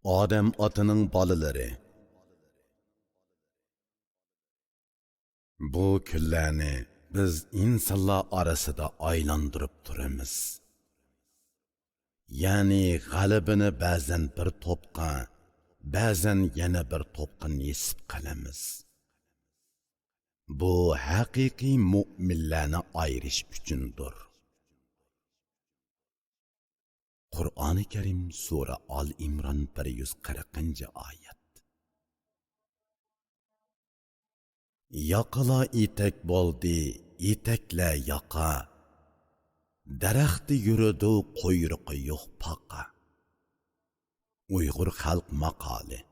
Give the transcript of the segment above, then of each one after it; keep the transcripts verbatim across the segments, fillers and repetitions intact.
ئادەم ئاتىنىڭ بالىلىرى. بۇ كۈنلەرنى بىز ئىنسانلار ئارىسىدا ئايلاندۇرۇپ تۇرىمىز. يەنى غەلىبىنى بەزەن بىر توپقا، بەزەن يەنە بىر توپقا نېسىپ قىلىمىز. بۇ ھەقىقىي مۆمىنلەرنى ئايرىش ئۈچۈندۇر. قۇرئانى كەرىم، سۈرە ئال ئىمران، بىر يۈز قىرىقىنچى ئايەت. ياقىلار ئېتەك بولدى، ئېتەكلەر ياقا. دەرەختە يۈرىدۇ، قۇيرۇقى يوق پاقا. ئۇيغۇر خەلق ماقالى.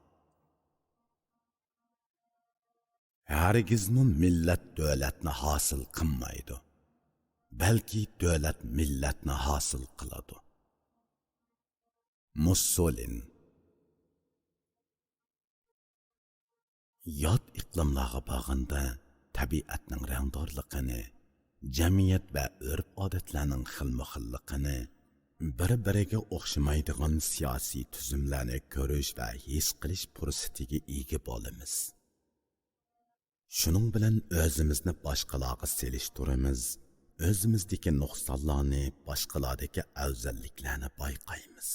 ھەرگىزمۇ مىللەت دۆلەتنى ھاسىل قىلمايدۇ، بەلكى دۆلەت مىللەتنى ھاسىل قىلىدۇ. مۇسسولىن. يات ئىقلىملارغا بارغاندا، تەبىئەتنىڭ رەڭدارلىقىنى، جەمئىيەت ۋە ئۆرپ-ئادەتلەرنىڭ خىلمۇخىللىقىنى، بىر-بىرىگە ئوخشىمايدىغان سىياسىي تۈزۈملەرنى كۆرۈش ۋە ھېس قىلىش پۇرسىتىگە ئىگە بولىمىز. شۇنىڭ بىلەن ئۆزىمىزنى باشقىلارغا سېلىشتۇرىمىز، ئۆزىمىزدىكى نۇقسانلارنى، باشقىلاردىكى ئەۋزەللىكلەرنى بايقايمىز.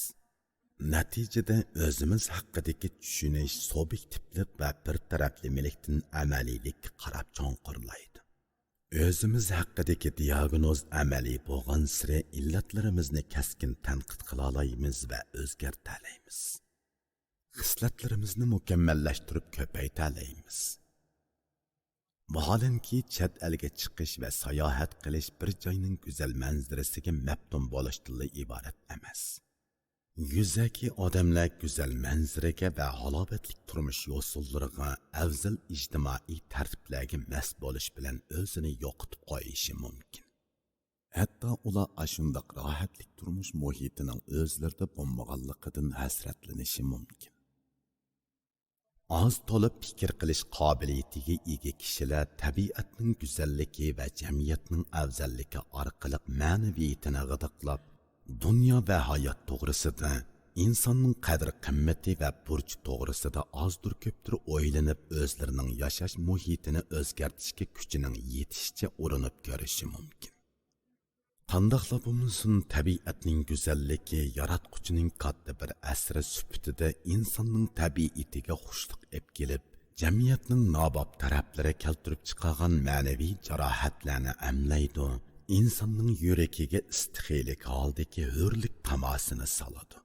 نەتىجىدە ئۆزىمىز ھەققىدىكى چۈشىنىش سۇبيېكتىپلىق ۋە بىر تەرەپلىمىلىكتىن ئەمەلىيلىككە قاراپ چوڭقۇرلايدۇ. ئۆزىمىز ھەققىدىكى دىئاگنوز ئەمەلىي بولغانسېرى ئىللەتلىرىمىزنى كەسكىن تەنقىد قىلالايمىز ۋە ئۆزگەرتەلەيمىز. خىسلەتلىرىمىزنى مۇكەممەللەشتۈرۈپ كۆپەيتەلەيمىز. ۋاھالەنكى، چەت ئەلگە چىقىش ۋە ساياھەت قىلىش بىر جاينىڭ گۈزەل مەنزىرىسىگە مەپتۇن بولۇشتىنلا ئىبارەت ئەمەس. يۈزەكى ئادەملەر گۈزەل مەنزىرىگە ۋە ھالاۋەتلىك تۇرمۇش يوسۇنلىرىغا، ئەۋزەل ئىجتىمائىي تەرتىپلەرگە مەست بولۇش بىلەن ئۆزىنى يوقىتىپ قويۇشى مۇمكىن. ھەتتا ئۇلار ئاشۇنداق راھەتلىك تۇرمۇش مۇھىتىنىڭ ئۆزلىرىدە بولمىغانلىقىدىن ھەسرەتلىنىشى مۇمكىن. ئاز-تولا پىكىر قىلىش قابىلىيىتىگە ئىگە كىشىلەر تەبىئەتنىڭ گۈزەللىكى ۋە جەمئىيەتنىڭ ئەۋزەللىكى ئارقىلىق مەنىۋىيىتىنى غىدىقلاپ، دۇنيا ۋە ھايات توغرىسىدا، ئىنساننىڭ قەدىر-قىممىتى ۋە بۇرچى توغرىسىدا ئازدۇر-كۆپتۇر ئويلىنىپ، ئۆزلىرىنىڭ ياشاش مۇھىتىنى ئۆزگەرتىشكە كۈچىنىڭ يېتىشىچە ئۇرۇنۇپ كۆرۈشى مۇمكىن. قانداقلا بولمىسۇن، تەبىئەتنىڭ گۈزەللىكى ياراتقۇچىنىڭ كاتتا بىر ئەسىرى سۈپىتىدە ئىنساننىڭ تەبىئىتىگە خۇشلۇق ئېلىپ كېلىپ، جەمئىيەتنىڭ ناباب تەرەپلىرى كەلتۈرۈپ چىقارغان مەنىۋى جاراھەتلەرنى ئەملەيدۇ، ئىنساننىڭ يۈرىكىگە ئىستىخىيلىك ھالدىكى ھۆرلۈك تاماسىنى سالىدۇ.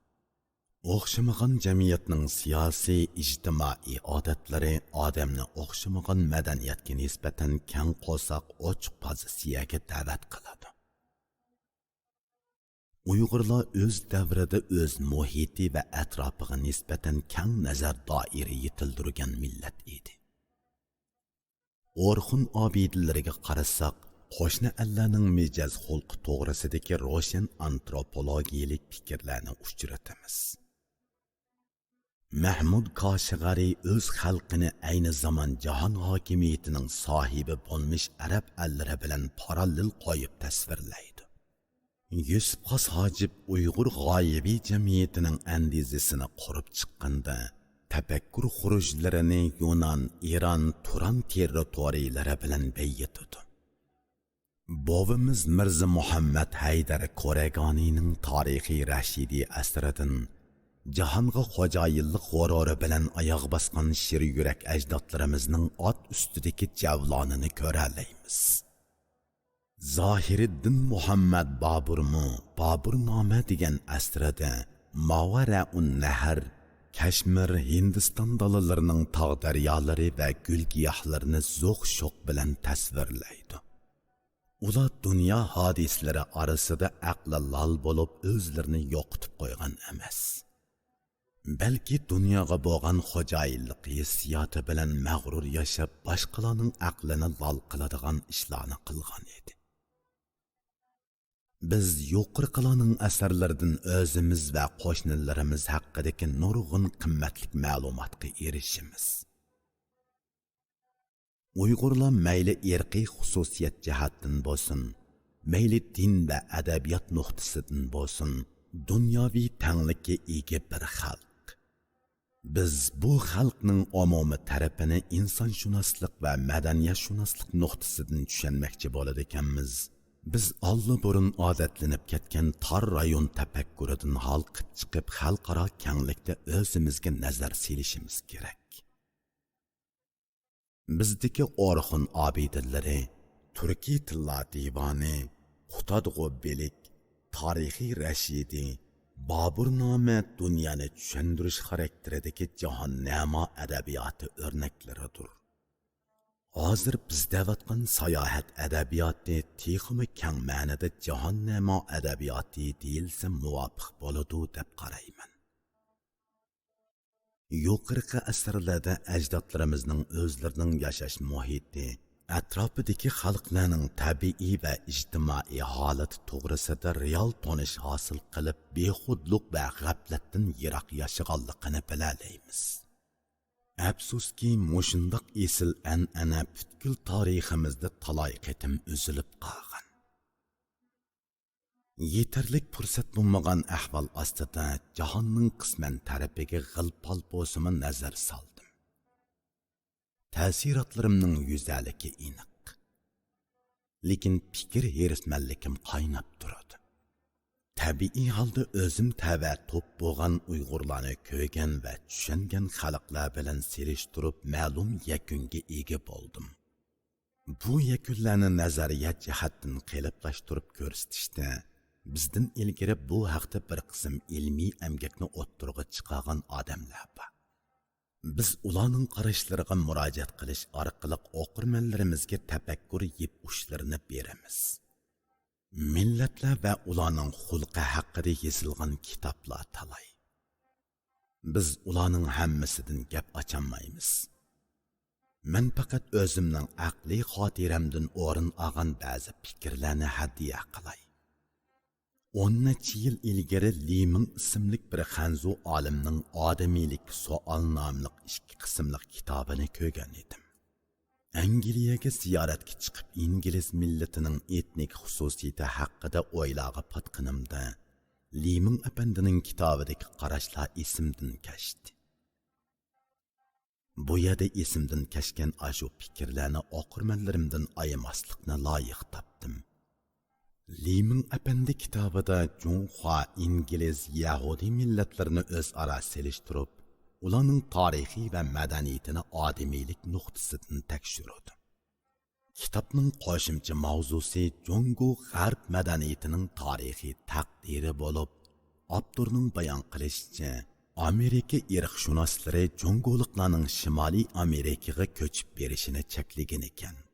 ئوخشىمىغان جەمئىيەتنىڭ سىياسىي، ئىجتىمائىي ئادەتلىرى ئادەمنى ئوخشىمىغان مەدەنىيەتكە نىسبەتەن كەڭ قورساق، ئوچۇق پوزىتسىيەگە دەۋەت قىلىدۇ. ئۇيغۇرلار ئۆز دەۋرىدە ئۆز مۇھىتى ۋە ئەتراپىغا نىسبەتەن كەڭ نەزەر دائىرە يېتىلدۈرگەن مىللەت ئىدى. ئورخۇن ئابىدىلىرىگە قارىساق، قوشنا ئەللەرنىڭ مىجەز خۇلقى توغرىسىدىكى روشەن ئانتروپولوگىيەلىك پىكىرلەرنى ئۇچرىتىمىز. مەھمۇد كاشغەرى ئۆز خەلقىنى ئەينى زامان جاھان ھاكىمىيىتىنىڭ ساھىبى بولمىش ئەرەب ئەللىرى بىلەن پاراللېل قويۇپ تەسۋىرلەيدۇ. يۈسۈپ خاس ھاجىپ ئۇيغۇر غايىۋى جەمئىيىتىنىڭ ئەندىزىسىنى قۇرۇپ چىققاندا، تەپەككۇر خۇرۇجلىرىنى يۇنان، ئىران، تۇران تېررىتورىيىلىرى بىلەن بېيىتىدۇ. بوۋىمىز مىرزا مۇھەممەد ھەيدەر كورېگانىنىڭ تارىخى رەشىدىي ئەسىرىدىن، جاھانغا خوجايىنلىق غۇرۇرى بىلەن ئاياغ باسقان شىر يۈرەك ئەجدادلىرىمىزنىڭ ئات ئۈستىدىكى جەۋلانىنى كۆرەلەيمىز. زاھىرىددىن مۇھەممەد بابۇرمۇ بابۇرنامە دېگەن ئەسىرىدە ماۋەرەئۇن نەھەر، كەشمىر، ھىندىستان دالىلىرىنىڭ تاغ دەريالىرى ۋە گۈل گىياھلىرىنى زوق شوق بىلەن تەسۋىرلەيدۇ. ئۇلار دۇنيا ھادىسىلىرى ئارىسىدا ئەقلى لال بولۇپ ئۆزلىرىنى يوقىتىپ قويغان ئەمەس. بەلكى دۇنياغا بولغان خوجايىنلىق ھېسسىياتى بىلەن مەغرۇر ياشاپ، باشقىلارنىڭ ئەقلىنى لال قىلىدىغان ئىشلارنى قىلغان ئىدى. بىز يۇقىرىقىلارنىڭ ئەسەرلىرىدىن ئۆزىمىز ۋە قوشنىلىرىمىز ھەققىدىكى نۇرغۇن قىممەتلىك مەلۇماتقا ئېرىشىمىز. ئۇيغۇرلار مەيلى ئىرقىي خۇسۇسىيەت جەھەتتىن بولسۇن، مەيلى دىن ۋە ئەدەبىيات نۇقتىسىدىن بولسۇن، دۇنياۋى تەڭلىككە ئىگە بىر خەلق. بىز بۇ خەلقنىڭ ئومۇمىي تەرىپىنى ئىنسانشۇناسلىق ۋە مەدەنىيەتشۇناسلىق نۇقتىسىدىن چۈشەنمەكچى بولىدىكەنمىز. بىز ئاللىبۇرۇن ئادەتلىنىپ كەتكەن تار رايون تەپەككۇرىدىن ھالقىپ چىقىپ، خەلقئارا كەڭلىكتە ئۆزىمىزگە نەزەر سېلىشىمىز كېرەك. بىزدىكى ئورخۇن ئابىدىلىرى، تۈركىي تىللار دىۋانى، قۇتادغۇ بىلىك، تارىخىي رەشىدى، بابۇرنامە دۇنيانى چۈشەندۈرۈش خاراكتېرىدىكى جاھان نەما ئەدەبىياتى ئۆرنەكلىرىدۇر. ھازىر بىز دەۋاتقان ساياھەت ئەدەبىياتى تېخىمۇ كەڭ مەنىدە جاھان نەما ئەدەبىياتى دېيىلسە مۇۋاپىق بولىدۇ دەپ قارايمەن. يۇقىرىقى ئەسەرلەردە ئەجدادلىرىمىزنىڭ ئۆزلىرىنىڭ ياشاش مۇھىتى، ئەتراپىدىكى خەلقلەرنىڭ تەبىئىي ۋە ئىجتىمائىي ھالىتى توغرىسىدا رېئال تونۇش ھاسىل قىلىپ، بىخۇدلۇق ۋە غەپلەتتىن يىراق ياشىغانلىقىنى بىلەلەيمىز. ئەپسۇسكى، مۇشۇنداق ئېسىل ئەنئەنە پۈتكۈل تارىخىمىزدا تالاي قېتىم ئۈزۈلۈپ قالغان. يېتەرلىك پۇرسەت بولمىغان ئەھۋال ئاستىدا جاھاننىڭ قىسمەن تەرىپىگە غىل-پال بولسىمۇ نەزەر سالدىم. تەسىراتلىرىمنىڭ يۈزەلىكى ئېنىق. لېكىن پىكىر ھېرىسمەنلىكىم قايناپ تۇرىدۇ. تەبىئىي ھالدا ئۆزۈم تەۋە توپ بولغان ئۇيغۇرلارنى كۆرگەن ۋە چۈشەنگەن خەلقلەر بىلەن سېلىشتۇرۇپ مەلۇم يەكۈنگە ئىگە بولدۇم. بۇ يەكۈنلەرنى نەزەرىيە جەھەتتىن قېلىپلاشتۇرۇپ كۆرسىتىشتە بىزدىن ئىلگىرى بۇ ھەقتە بىر قىسىم ئىلمىي ئەمگەكنى ئوتتۇرىغا چىقارغان ئادەملەر بار. بىز ئۇلارنىڭ قاراشلىرىغا مۇراجىئەت قىلىش ئارقىلىق ئوقۇرمەنلىرىمىزگە تەپەككۇر يىپ ئۇچلىرىنى بېرىمىز. مىللەتلەر ۋە ئۇلارنىڭ خۇلقى ھەققىدە يېزىلغان كىتابلار تالاي. بىز ئۇلارنىڭ ھەممىسىدىن گەپ ئاچالمايمىز. مەن پەقەت ئۆزۈمنىڭ ئەقلىي خاتىرەمدىن ئورۇن ئالغان بەزى پىكىرلەرنى ھەدىيە قىلاي. ئون نەچچە يىل ئىلگىرى لى مىڭ ئىسىملىك بىر خەنزۇ ئالىمنىڭ ئادىمىيلىك سوئال ناملىق ئىككى قىسىملىق كىتابىنى كۆرگەن ئىدىم. ئەنگلىيەگە زىيارەتكە چىقىپ، ئىنگلىز مىللىتىنىڭ ئېتنىك خۇسۇسىيىتى ھەققىدە ئويلارغا پاتقىنىمدا، لى مىڭ ئەپەندىنىڭ كىتابىدىكى قاراشلار ئېسىمدىن كەچتى. بۇ يەردە ئېسىمدىن كەچكەن ئاشۇ پىكىرلەرنى ئوقۇرمەنلىرىمدىن ئايىماسلىقنى لايىق تاپتىم. لى مىڭ ئەپەندى كىتابىدا جۇڭخۇا، ئىنگلىز، يەھۇدىي مىللەتلىرىنى ئۆزئارا سېلىشتۇرۇپ، ئۇلارنىڭ تارىخى ۋە مەدەنىيىتىنى ئادىمىيلىك نۇقتىسىدىن تەكشۈرىدۇ. كىتابنىڭ قوشۇمچە ماۋزۇسى جۇڭگو غەرب مەدەنىيىتىنىڭ تارىخىي تەقدىرى بولۇپ، ئاپتورنىڭ بايان قىلىشىچە، ئامېرىكا ئىرقشۇناسلىرى جۇڭگولۇقلارنىڭ شىمالىي ئامېرىكىغا كۆچۈپ بېرىشىنى چەكلىگەن ئىكەن.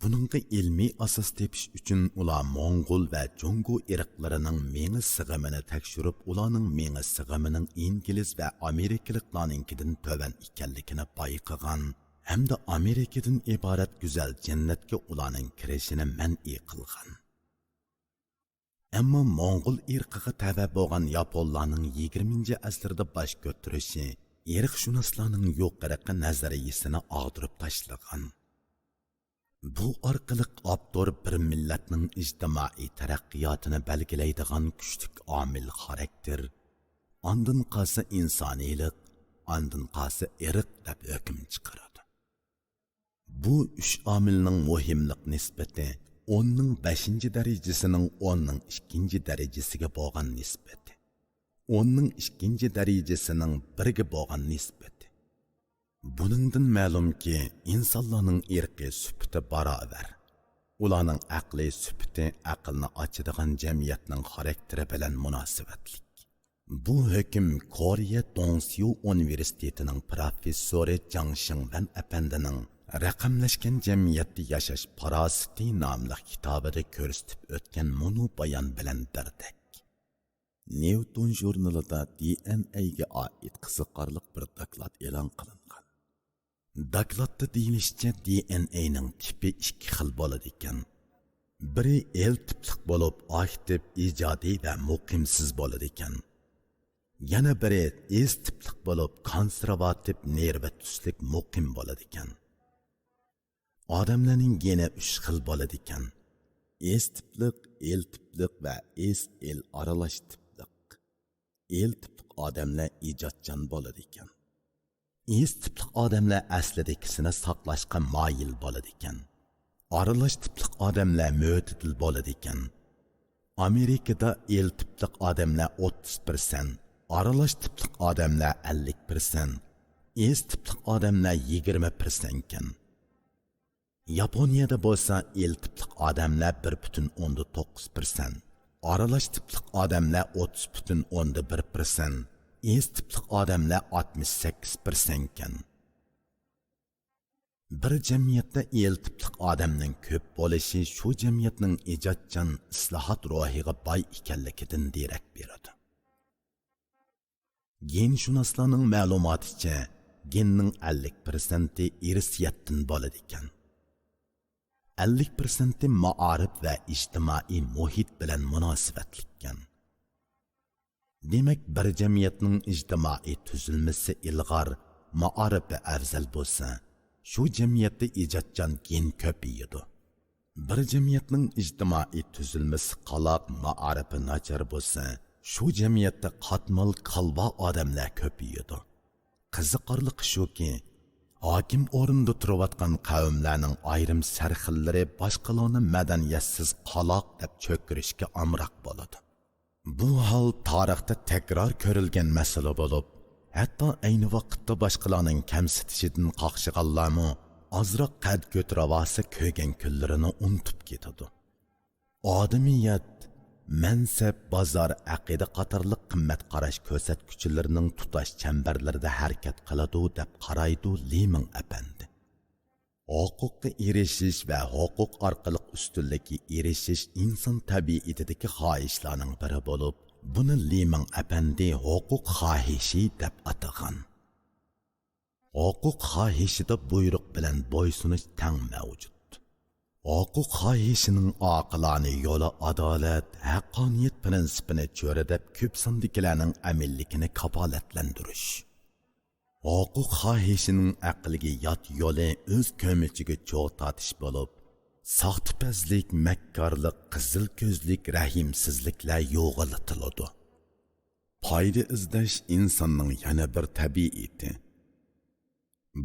بۇنىڭغا ئىلمىي ئاساس تېپىش ئۈچۈن ئۇلار موڭغۇل ۋە جۇڭگو ئىرقلىرىنىڭ مېڭە سىغىمىنى تەكشۈرۈپ، ئۇلارنىڭ مېڭە سىغىمىنىڭ ئىنگلىز ۋە ئامېرىكىلىقلارنىڭكىدىن تۆۋەن ئىكەنلىكىنى بايقىغان ھەمدە ئامېرىكىدىن ئىبارەت گۈزەل جەننەتكە ئۇلارنىڭ كىرىشىنى مەنئى قىلغان. ئەمما موڭغۇل ئىرقىغا تەۋە بولغان ياپونلارنىڭ يىگىرمىنچى ئەسىردە باش كۆتۈرۈشى ئىرقشۇناسلارنىڭ يۇقىرىقى نەزەرىيىسىنى ئاغدۇرۇپ تاشلىغان. بۇ ئارقىلىق ئاپتور بىر مىللەتنىڭ ئىجتىمائىي تەرەققىياتىنى بەلگىلەيدىغان كۈچلۈك ئامىل خاراكتېر، ئاندىن قالسا ئىنسانىيلىق، ئاندىن قالسا ئىرق دەپ ھۆكۈم چىقىرىدۇ. بۇ ئۈچ ئامىلنىڭ مۇھىملىق نىسبىتى ئوننىڭ بەشىنچى دەرىجىسىنىڭ ئوننىڭ ئىككىنچى دەرىجىسىگە بولغان نىسبىتى، ئوننىڭ ئىككىنچى دەرىجىسىنىڭ بىرگە بولغان نىسبىتى. بۇنىڭدىن مەلۇمكى، ئىنسانلارنىڭ ئىرقىي سۈپىتى باراۋەر. ئۇلارنىڭ ئەقلىي سۈپىتى ئەقىلنى ئاچىدىغان جەمئىيەتنىڭ خاراكتېرى بىلەن مۇناسىۋەتلىك. بۇ ھۆكۈم كورېيە دوڭسيۇ ئۇنىۋېرسىتېتىنىڭ پىروفېسسورى جاڭ شىڭۋەن ئەپەندىنىڭ رەقەملەشكەن جەمئىيەتتە ياشاش پاراسىتى ناملىق كىتابىدا كۆرسىتىپ ئۆتكەن مۇنۇ بايان بىلەن بىردەك. نيۇتون ژۇرنىلىدا دى ئېن ئەيگە ئائىت قىزىقارلىق بىر دوكلات ئېلان قىلىنغان. دوكلاتتا دېيىلىشىچە، دى ئېن ئەينىڭ تىپى ئىككى خىل بولىدىكەن. بىرى ئېل تىپلىق بولۇپ، ئاكتىپ، ئىجادىي ۋە مۇقىمسىز بولىدىكەن. يەنە بىرى ئېس تىپلىق بولۇپ، كونسېرۋاتىپ، نېرۋا تۈسلۈك، مۇقىم بولىدىكەن. ئادەملەرنىڭ گېنى ئۈچ خىل بولىدىكەن. ئېس تىپلىق، ئېل تىپلىق ۋە ئېس ئېل ئارىلاش تىپلىق. ئېل تىپلىق ئادەملەر ئىجادچان بولىدىكەن. ئېس تىپلىق ئادەملەر ئەسلىدىكىسىنى ساقلاشقا مايىل بولىدىكەن. ئارىلاش تىپلىق ئادەملەر مۆتىدىل بولىدىكەن. ئامېرىكىدا ئېل تىپلىق ئادەملەر ئوتتۇز پىرسەنت، ئارىلاش تىپلىق ئادەملەر ئەللىك پىرسەنت، ئېس تىپلىق ئادەملەر يىگىرمە پىرسەنتكەن. ياپونىيەدە بولسا ئېل تىپلىق ئادەملەر بىر پۈتۈن ئوندا توققۇز پىرسەنت، ئارىلاش تىپلىق ئادەملەر ئوتتۇز پۈتۈن ئوندا بىر پىرسەنت، ئېس تىپلىق ئادەملەر ئاتمىش سەككىز پىرسەنتكەن. بىر جەمئىيەتتە ئېل تىپلىق ئادەمنىڭ كۆپ بولۇشى شۇ جەمئىيەتنىڭ ئىجادچان ئىسلاھات روھىغا باي ئىكەنلىكىدىن دېرەك بېرىدۇ. گېنشۇناسلارنىڭ مەلۇماتىچە، گېننىڭ ئەللىك پىرسەنتى ئىرسىيەتتىن بولىدىكەن. ئەللىك پىرسەنتى مائارىپ ۋە ئىجتىمائىي مۇھىت بىلەن مۇناسىۋەتلىككەن. دېمەك، بىر جەمئىيەتنىڭ ئىجتىمائىي تۈزۈلمىسى ئىلغار، مائارىپى ئەۋزەل بولسا، شۇ جەمئىيەتتە ئىجادچان گېن كۆپىيىدۇ. بىر جەمئىيەتنىڭ ئىجتىمائىي تۈزۈلمىسى قالاق، مائارىپى ناچار بولسا، شۇ جەمئىيەتتە قاتمال كالۋا ئادەملەر كۆپىيىدۇ. قىزىقارلىقى شۇكى، ھاكىم ئورنىدا تۇرۇۋاتقان قەۋملەرنىڭ ئايرىم سەرخىللىرى باشقىلارنى مەدەنىيەتسىز قالاق دەپ چۆكۈرۈشكە ئامراق بولىدۇ. بۇ ھال تارىختا تەكرار كۆرۈلگەن مەسىلە بولۇپ، ھەتتا ئەينى ۋاقىتتا باشقىلارنىڭ كەمسىتىشىدىن قاقشىغانلارمۇ ئازراق قەد كۆتۈرۈۋالسا كۆرگەن كۈنلىرىنى ئۇنتۇپ كېتىدۇ. ئادىمىيەت، مەنسەپ، بازار، ئەقىدە قاتارلىق قىممەت قاراش كۆرسەتكۈچلىرىنىڭ تۇتاش چەمبەرلىرىدە ھەرىكەت قىلىدۇ دەپ قارايدۇ لى مىڭ ئەپەندى. ھوقۇققا ئېرىشىش ۋە ھوقۇق ئارقىلىق ئۈستۈنلۈككە ئېرىشىش ئىنسان تەبىئىتىدىكى خاھىشلارنىڭ بىرى بولۇپ، بۇنى لى مىڭ ئەپەندى ھوقۇق خاھىشى دەپ ئاتىغان. ھوقۇق خاھىشىدا بۇيرۇق بىلەن بويسۇنۇش تەڭ مەۋجۇت. ھوقۇق خاھىشىنىڭ ئاقىلانە يولى ئادالەت، ھەققانىيەت پىرىنسىپىنى چۆرىدەپ، كۆپ ساندىكىلەرنىڭ ئەمىنلىكىنى كاپالەتلەندۈرۈش. ھوقۇق خاھىشىنىڭ ئەقىلگە يات يولى ئۆز كۆمىچىگە چوغ تارتىش بولۇپ، ساختىپەزلىك، مەككارلىق، قىزىل كۆزلۈك، رەھىمسىزلىكلەر يوغىلىتىلىدۇ. پايدا ئىزدەش ئىنساننىڭ يەنە بىر تەبىئىتى.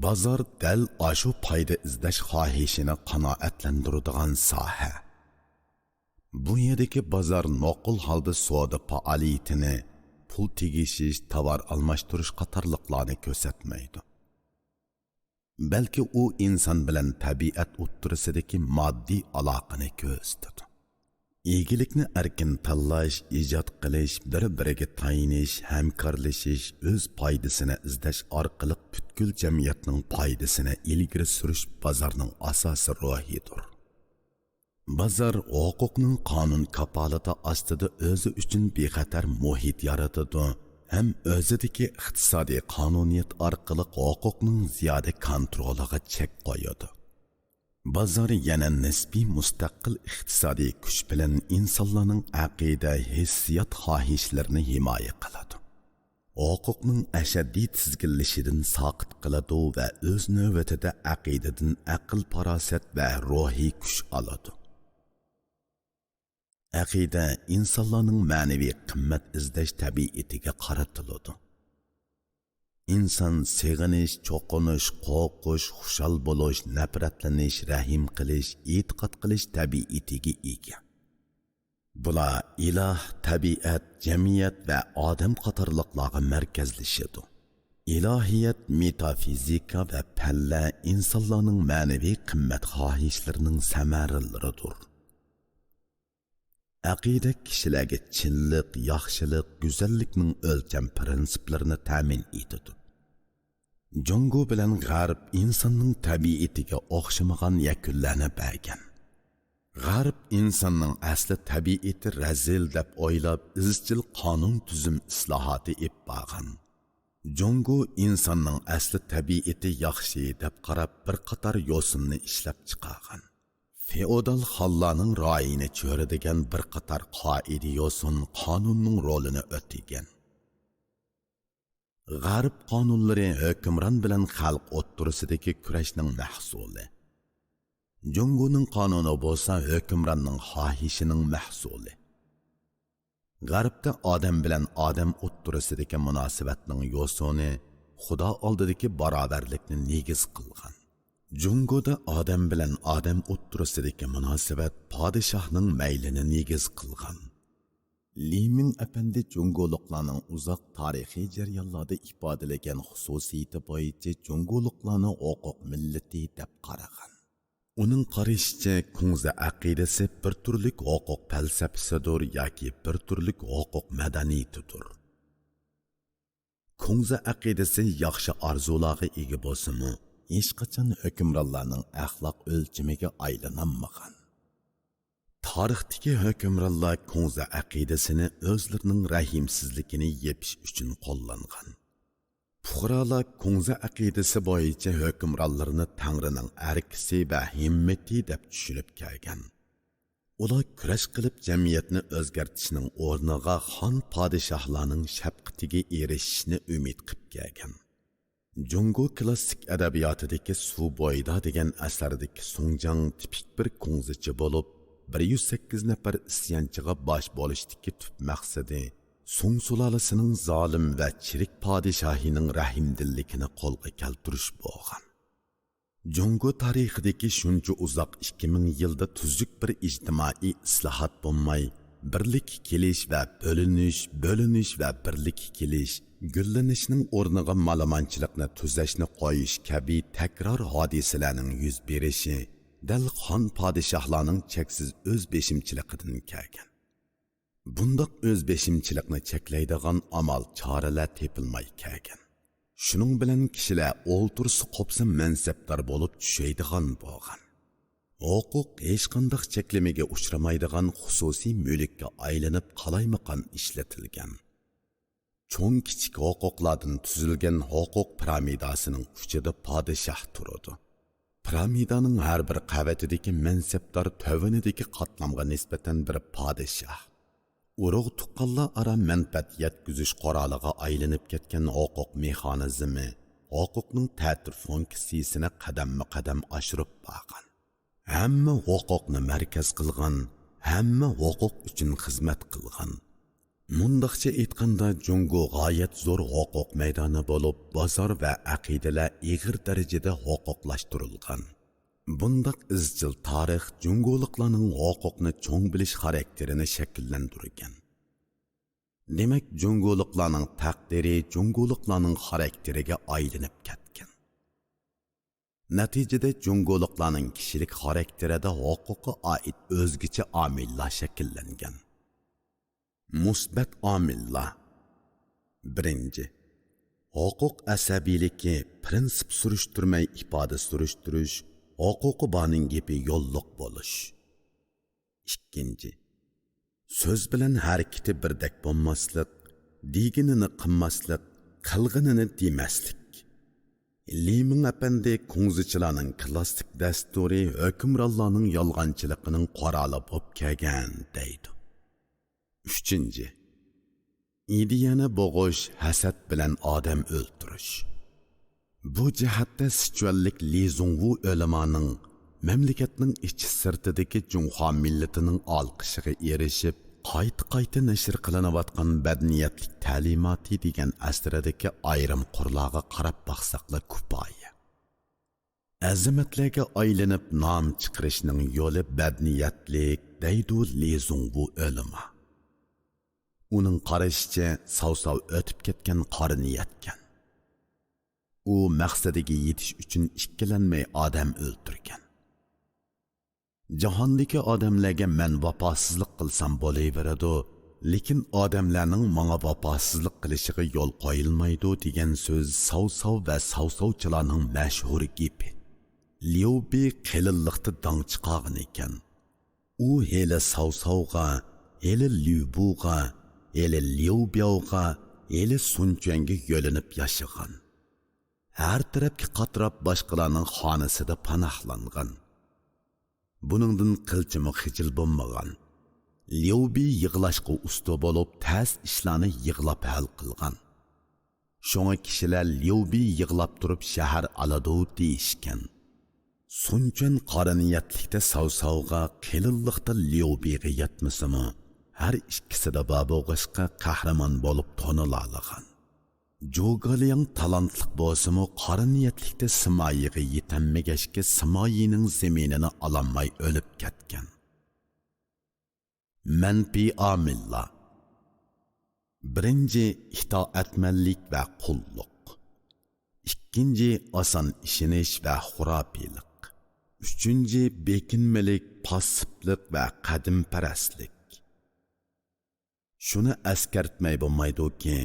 بازار دەل ئاشۇ پايدا ئىزدەش خاھىشىنى قانائەتلەندۈرىدىغان ساھە. بۇ يەردىكى بازار نوقۇل ھالدا سودا پائالىيىتىنى، پۇل تېگىشىش، تاۋار ئالماشتۇرۇش قاتارلىقلارنى كۆرسەتمەيدۇ. بەلكى ئۇ ئىنسان بىلەن تەبىئەت ئوتتۇرىسىدىكى ماددىي ئالاقىنى كۆرسىتىدۇ. ئىگىلىكنى ئەركىن تاللاش، ئىجاد قىلىش، بىر-بىرىگە تايىنىش، ھەمكارلىشىش، ئۆز پايدىسىنى ئىزدەش ئارقىلىق پۈتكۈل جەمئىيەتنىڭ پايدىسىنى ئىلگىرى سۈرۈش بازارنىڭ ئاساسىي روھىدۇر. بازار ھوقۇقنىڭ قانۇن كاپالىتى ئاستىدا ئۆزى ئۈچۈن بىخەتەر مۇھىت يارىتىدۇ ھەم ئۆزىدىكى ئىقتىسادىي قانۇنىيەت ئارقىلىق ھوقۇقنىڭ زىيادە كونترولىغا چەك قويىدۇ. بازار يەنە نىسپىي مۇستەقىل ئىقتىسادىي كۈچ بىلەن ئىنسانلارنىڭ ئەقىدە، ھېسسىيات خاھىشلىرىنى ھىمايە قىلىدۇ. ھوقۇقنىڭ ئەشەددىي تىزگىنلىشىدىن ساقىت قىلىدۇ ۋە ئۆز نۆۋىتىدە ئەقىدىدىن ئەقىل-پاراسەت ۋە روھىي كۈچ ئالىدۇ. ئەقىدە ئىنسانلارنىڭ مەنىۋى قىممەت ئىزدەش تەبىئىتىگە قارىتىلىدۇ. ئىنسان سېغىنىش، چوقۇنۇش، قورقۇش، خۇشال بولۇش، نەپرەتلىنىش، رەھىم قىلىش، ئېتىقاد قىلىش تەبىئىتىگە ئىگە. بۇلار ئىلاھ، تەبىئەت، جەمئىيەت ۋە ئادەم قاتارلىقلارغا مەركەزلىشىدۇ. ئىلاھىيەت، مېتافىزىكا ۋە پەنلەر ئىنسانلارنىڭ مەنىۋى قىممەت خاھىشلىرىنىڭ سەمەرىلىرىدۇر. ئەقىدە كىشىلەرگە چىنلىق، ياخشىلىق، گۈزەللىكنىڭ ئۆلچەم پىرىنسىپلىرىنى تەمىن ئېتىدۇ. جۇڭگو بىلەن غەرب ئىنساننىڭ تەبىئىتىگە ئوخشىمىغان يەكۈنلەرنى بەرگەن. غەرب ئىنساننىڭ ئەسلى تەبىئىتى رەزىل دەپ ئويلاپ، ئىزچىل قانۇن تۈزۈم ئىسلاھاتى ئېلىپ بارغان. جۇڭگو ئىنساننىڭ ئەسلى تەبىئىتى ياخشى دەپ قاراپ، بىر قاتار يوسۇننى ئىشلەپ چىقارغان. فېئودال خانلارنىڭ رايىنى چۆرىدىگەن بىر قاتار قائىدە يوسۇن قانۇننىڭ رولىنى ئۆتىگەن. غەرب قانۇنلىرى ھۆكۈمران بىلەن خەلق ئوتتۇرىسىدىكى كۈرەشنىڭ مەھسۇلى. جۇڭگونىڭ قانۇنى بولسا ھۆكۈمراننىڭ خاھىشىنىڭ مەھسۇلى. غەربتە ئادەم بىلەن ئادەم ئوتتۇرىسىدىكى مۇناسىۋەتنىڭ يوسۇنى خۇدا ئالدىدىكى باراۋەرلىكنى نېگىز قىلغان. جۇڭگودا ئادەم بىلەن ئادەم ئوتتۇرىسىدىكى مۇناسىۋەت پادىشاھنىڭ مەيلىنى نېگىز قىلغان. لى مىڭ ئەپەندى جۇڭگولۇقلارنىڭ ئۇزاق تارىخىي جەريانلاردا ئىپادىلىگەن خۇسۇسىيىتى بويىچە جۇڭگولۇقلارنى ھوقۇق مىللىتى دەپ قارىغان. ئۇنىڭ قارىشىچە، كۇڭزى ئەقىدىسى بىر تۈرلۈك ھوقۇق پەلسەپىسىدۇر ياكى بىر تۈرلۈك ھوقۇق مەدەنىيىتىدۇر. كۇڭزى ئەقىدىسى ياخشى ئارزۇلارغا ئىگە بولسىمۇ، ھېچقاچان ھۆكۈمرانلارنىڭ ئەخلاق ئۆلچىمىگە ئايلىنالمىغان. تارىختىكى ھۆكۈمرانلار كۇڭزى ئەقىدىسىنى ئۆزلىرىنىڭ رەھىمسىزلىكىنى يېپىش ئۈچۈن قوللانغان. پۇقرالار كۇڭزى ئەقىدىسى بويىچە ھۆكۈمرانلىرىنى تەڭرىنىڭ ئەركىسى ۋە ھىممىتى دەپ چۈشىنىپ كەلگەن. ئۇلار كۈرەش قىلىپ جەمئىيەتنى ئۆزگەرتىشنىڭ ئورنىغا خان پادىشاھلارنىڭ شەپقىتىگە ئېرىشىشنى ئۈمىد قىپ كەلگەن. جۇڭگو كلاسسىك ئەدەبىياتىدىكى سۇ بويىدا دېگەن ئەسەردىكى سۇڭجاڭ تىپىك بىر كۇڭزىچى بولۇپ، بىر يۈز سەككىز نەپەر ئىسيانچىغا باش بولۇشتىكى تۈپ مەقسىتى سۇڭ سۇلالىسىنىڭ زالىم ۋە چىرىك پادىشاھىنىڭ رەھىمدىللىكىنى قولغا كەلتۈرۈش بولغان. جۇڭگو تارىخىدىكى شۇنچە ئۇزاق ئىككى مىڭ يىلدا تۈزۈك بىر ئىجتىمائىي ئىسلاھات بولماي، بىرلىككە كېلىش ۋە بۆلۈنۈش، بۆلۈنۈش ۋە بىرلىككە كېلىش، گۈللىنىشنىڭ ئورنىغا مالىمانچىلىقنى تۈزەشنى قويۇش كەبى تەكرار ھادىسىلەرنىڭ يۈز بېرىشى دەل خان پادىشاھلارنىڭ چەكسىز ئۆز بېشىمچىلىقىدىن كەلگەن. بۇنداق ئۆز بېشىمچىلىقنى چەكلەيدىغان ئامال چارىلەر تېپىلماي كەلگەن. شۇنىڭ بىلەن كىشىلەر ئولتۇرسا قوپسا مەنسەپدار بولۇپ چۈشەيدىغان بولغان. ھوقۇق ھېچقانداق چەكلىمىگە ئۇچرىمايدىغان خۇسۇسىي مۈلۈككە ئايلىنىپ قالايمىقان ئىشلىتىلگەن. چوڭ كىچىك ھوقۇقلاردىن تۈزۈلگەن ھوقۇق پىرامىداسىنىڭ ئۇچىدا پادىشاھ تۇرىدۇ. پىرامىدانىڭ ھەر بىر قەۋىتىدىكى مەنسەپدار تۆۋىنىدىكى قاتلامغا نىسبەتەن بىر پادىشاھ. ئۇرۇق-تۇغقانلار ئارا مەنپەئەت يەتكۈزۈش قورالىغا ئايلىنىپ كەتكەن ھوقۇق مېخانىزمى ھوقۇقنىڭ تەتۈر فۇنكسىيىسىنى قەدەممۇ قەدەم ئاشۇرۇپ بارغان. ھەممە ھوقۇقنى مەركەز قىلغان، ھەممە ھوقۇق ئۈچۈن خىزمەت قىلغان. مۇنداقچە ئېيتقاندا، جۇڭگو غايەت زور ھوقۇق مەيدانى بولۇپ، بازار ۋە ئەقىدىلەر ئېغىر دەرىجىدە ھوقۇقلاشتۇرۇلغان. بۇنداق ئىزچىل تارىخ جۇڭگولۇقلارنىڭ ھوقۇقنى چوڭ بىلىش خاراكتېرىنى شەكىللەندۈرگەن. دېمەك، جۇڭگولۇقلارنىڭ تەقدىرى جۇڭگولۇقلارنىڭ خاراكتېرىگە ئايلىنىپ كەتكەن. نەتىجىدە، جۇڭگولۇقلارنىڭ كىشىلىك خاراكتېرىدا ھوقۇققا ئائىت ئۆزگىچە ئامىللار شەكىللەنگەن. مۇسبەت ئامىللار. بىرىنچى، ھوقۇق ئەسەبىيلىكى، پىرىنسىپ سۈرۈشتۈرمەي ئىپادە سۈرۈشتۈرۈش، ھوقۇقى بارنىڭ گېپى يوللۇق بولۇش. ئىككىنچى، سۆز بىلەن ھەرىكىتى بىردەك بولماسلىق، دېگىنىنى قىلماسلىق، قىلغىنىنى دېمەسلىك. لى مىڭ ئەپەندى كۇڭزىچىلارنىڭ كلاسسىك دەستۇرى ھۆكۈمرانلارنىڭ يالغانچىلىقىنىڭ قورالى بولۇپ كەلگەن دەيدۇ. ئۈچىنچى، ئىدىيەنى بوغۇش، ھەسەت بىلەن ئادەم ئۆلتۈرۈش. بۇ جەھەتتە سىچۈەنلىك لى زۇڭۋۇ ئۆلىمانىڭ مەملىكەتنىڭ ئىچى سىرتىدىكى جۇڭخۇا مىللىتىنىڭ ئالقىشىغا ئېرىشىپ، قايتا-قايتا نەشر قىلىنىۋاتقان بەدنىيەتلىك تەلىماتى دېگەن ئەسىرىدىكى ئايرىم قۇرلارغا قاراپ باقساقلا كۇپايە. ئەزىمەتلەرگە ئايلىنىپ نام چىقىرىشنىڭ يولى بەدنىيەتلىك، دەيدۇ لى زۇڭۋۇ ئۆلىما. ئۇنىڭ قارىشىچە، ساۋساۋ ئۆتۈپ كەتكەن قارا نىيەتكەن. ئۇ مەقسىتىگە يېتىش ئۈچۈن ئىككىلەنمەي ئادەم ئۆلتۈرگەن. جاھاندىكى ئادەملەرگە مەن ۋاپاسىزلىق قىلسام بولۇۋېرىدۇ، لېكىن ئادەملەرنىڭ ماڭا ۋاپاسىزلىق قىلىشىغا يول قويۇلمايدۇ دېگەن سۆز ساۋساۋ ۋە ساۋساۋچىلارنىڭ مەشھۇر گېپى. ليۇ بى قېلىنلىقتا داڭ چىقارغان ئىكەن. ئۇ ھېلى ساۋساۋغا، ھېلى ليۇبۇغا، ھېلى ليۇبياۋغا، ھېلى سۇنچۈەنگە يۆلىنىپ ياشىغان. ھەر تەرەپكە قاتراپ باشقىلارنىڭ خانىسىدا پاناھلانغان. بۇنىڭدىن قىلچىمۇ خىجىل بولمىغان. ليۇبى يىغلاشقا ئۇستا بولۇپ، تەس ئىشلارنى يىغلاپ ھەل قىلغان. شۇڭا كىشىلەر ليۇبى يىغلاپ تۇرۇپ شەھەر ئالىدۇ دېيىشكەن. سۇنچۈەن قارا نىيەتلىكتە ساۋساۋغا، قېلىنلىقتا ليۇبىغا يەتمىسىمۇ، ھەر ئىككىسىدە بار بولغاچقا قەھرىمان بولۇپ تونۇلالىغان. جۇگالياڭ تالانتلىق بولسىمۇ، قارا نىيەتلىكتە سىمايىغا يېتەلمىگەچكە، سىمايىنىڭ زېمىنىنى ئالالماي ئۆلۈپ كەتكەن. مەنپىي ئامىللار. بىرىنچى، ئىتائەتمەنلىك ۋە قۇللۇق. ئىككىنچى، ئاسان ئىشىنىش ۋە خۇراپىيلىق. ئۈچىنچى، بېكىنمىلىك، پاسسىپلىق ۋە قەدىمپەرەسلىك. شۇنى ئەسكەرتمەي بولمايدۇكى،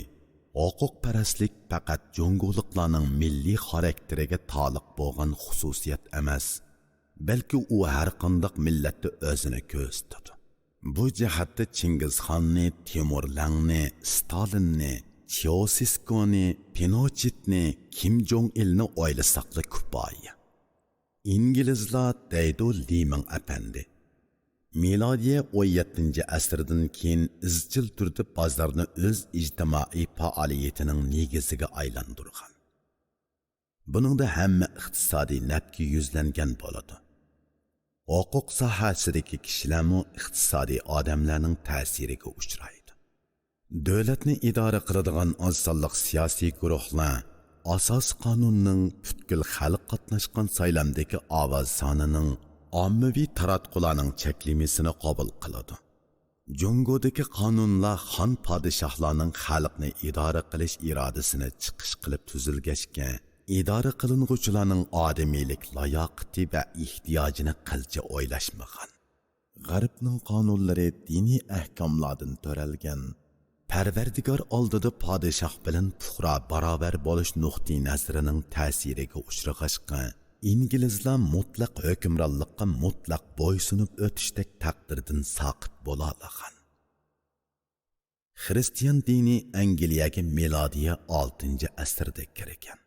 ھوقۇقپەرەسلىك پەقەت جۇڭگولۇقلارنىڭ مىللىي خاراكتېرىگە تالىق بولغان خۇسۇسىيەت ئەمەس، بەلكى ئۇ ھەرقانداق مىللەتتە ئۆزىنى كۆرسىتىدۇ. بۇ جەھەتتە چىڭگىزخاننى، تىمۇرلەڭنى، ستالىننى، چياۋسېسكونى، پىنوچېتنى، كىم جوڭ ئىلنى ئويلىساقلا كۇپايە. ئىنگلىزلار دەيدۇ لى مىڭ ئەپەندى. مىلادىيە ئون يەتتىنچى ئەسىردىن كېيىن ئىزچىل تۈردە بازارنى ئۆز ئىجتىمائىي پائالىيىتىنىڭ نېگىزىگە ئايلاندۇرغان. بۇنىڭدا ھەممە ئىقتىسادىي نەپكە يۈزلەنگەن بولىدۇ. ھوقۇق ساھەسىدىكى كىشىلەرمۇ ئىقتىسادىي ئادەملەرنىڭ تەسىرىگە ئۇچرايدۇ. دۆلەتنى ئىدارە قىلىدىغان ئاز سانلىق سىياسىي گۇرۇھلار ئاساسىي قانۇننىڭ پۈتكۈل خەلق قاتناشقان سايلامدىكى ئاۋاز سانىنىڭ ئاممىۋى تاراتقۇلارنىڭ چەكلىمىسىنى قوبۇل قىلىدۇ. جۇڭگودىكى قانۇنلار خان پادىشاھلارنىڭ خەلقنى ئىدارە قىلىش ئىرادىسىنى چىقىش قىلىپ تۈزۈلگەچكە، ئىدارە قىلىنغۇچىلارنىڭ ئادىمىيلىك لاياقىتى ۋە ئېھتىياجىنى قىلچە ئويلاشمىغان. غەربنىڭ قانۇنلىرى دىنىي ئەھكاملاردىن تۆرەلگەن، پەرۋەردىگار ئالدىدا پادىشاھ بىلەن پۇقرا باراۋەر بولۇش نۇقتىئىنەزىرىنىڭ تەسىرىگە ئۇچرىغاچقا، ئىنگلىزلار مۇتلەق ھۆكۈمرانلىققا مۇتلەق بويسۇنۇپ ئۆتۈشتەك تەقدىردىن ساقىت بولالىغان. خىرىستىيان دىنى ئەنگلىيەگە مىلادىيە ئالتىنچى ئەسىردە كىرگەن.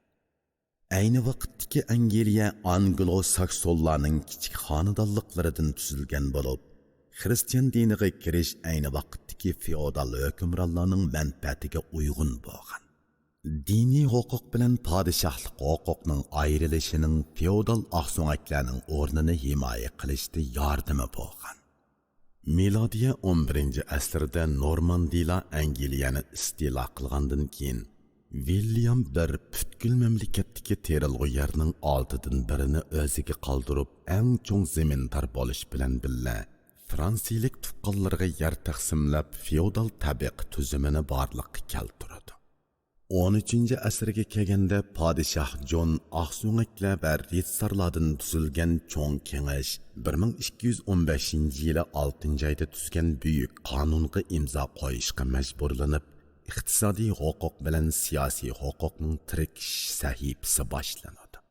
ئەينى ۋاقىتتىكى ئەنگلىيە ئانگلو-ساكسونلارنىڭ كىچىك خانىدانلىقلىرىدىن تۈزۈلگەن بولۇپ، خىرىستىيان دىنىغا كىرىش ئەينى ۋاقىتتىكى فېئودال ھۆكۈمرانلارنىڭ مەنپەئەتىگە ئۇيغۇن بولغان. دىنىي ھوقۇق بىلەن پادىشاھلىق ھوقۇقنىڭ ئايرىلىشىنىڭ فېئودال ئاقسۆڭەكلەرنىڭ ئورنىنى ھىمايە قىلىشتا ياردىمى بولغان. مىلادىيە ئون بىرىنچى ئەسىردە نورماندىيلار ئەنگلىيەنى ئىستىلا قىلغاندىن كېيىن، ۋىللىيام بىر پۈتكۈل مەملىكەتتىكى تېرىلغۇ يەرنىڭ ئالتىدىن بىرىنى ئۆزىگە قالدۇرۇپ، ئەڭ چوڭ زېمىندار بولۇش بىلەن بىللە، فرانسىيىلىك تۇغقانلىرىغا يەر تەقسىملەپ، فېئودال تەبىقە تۈزۈمىنى بارلىققا كەلتۈرىدۇ. ئون ئۈچىنچى ئەسىرگە كەلگەندە، پادىشاھ جون ئاقسۆڭەكلەر ۋە رىتسارلاردىن تۈزۈلگەن چوڭ كېڭەش بىر مىڭ ئىككى يۈز ئون بەشىنچى يىلى ئالتىنچى ئايدا تۈزگەن بۈيۈك قانۇنغا ئىمزا قويۇشقا مەجبۇرلىنىپ، ئىقتىسادىي ھوقۇق بىلەن سىياسىي ھوقۇقنىڭ تىركىشىش سەھىپىسى باشلىنىدۇ.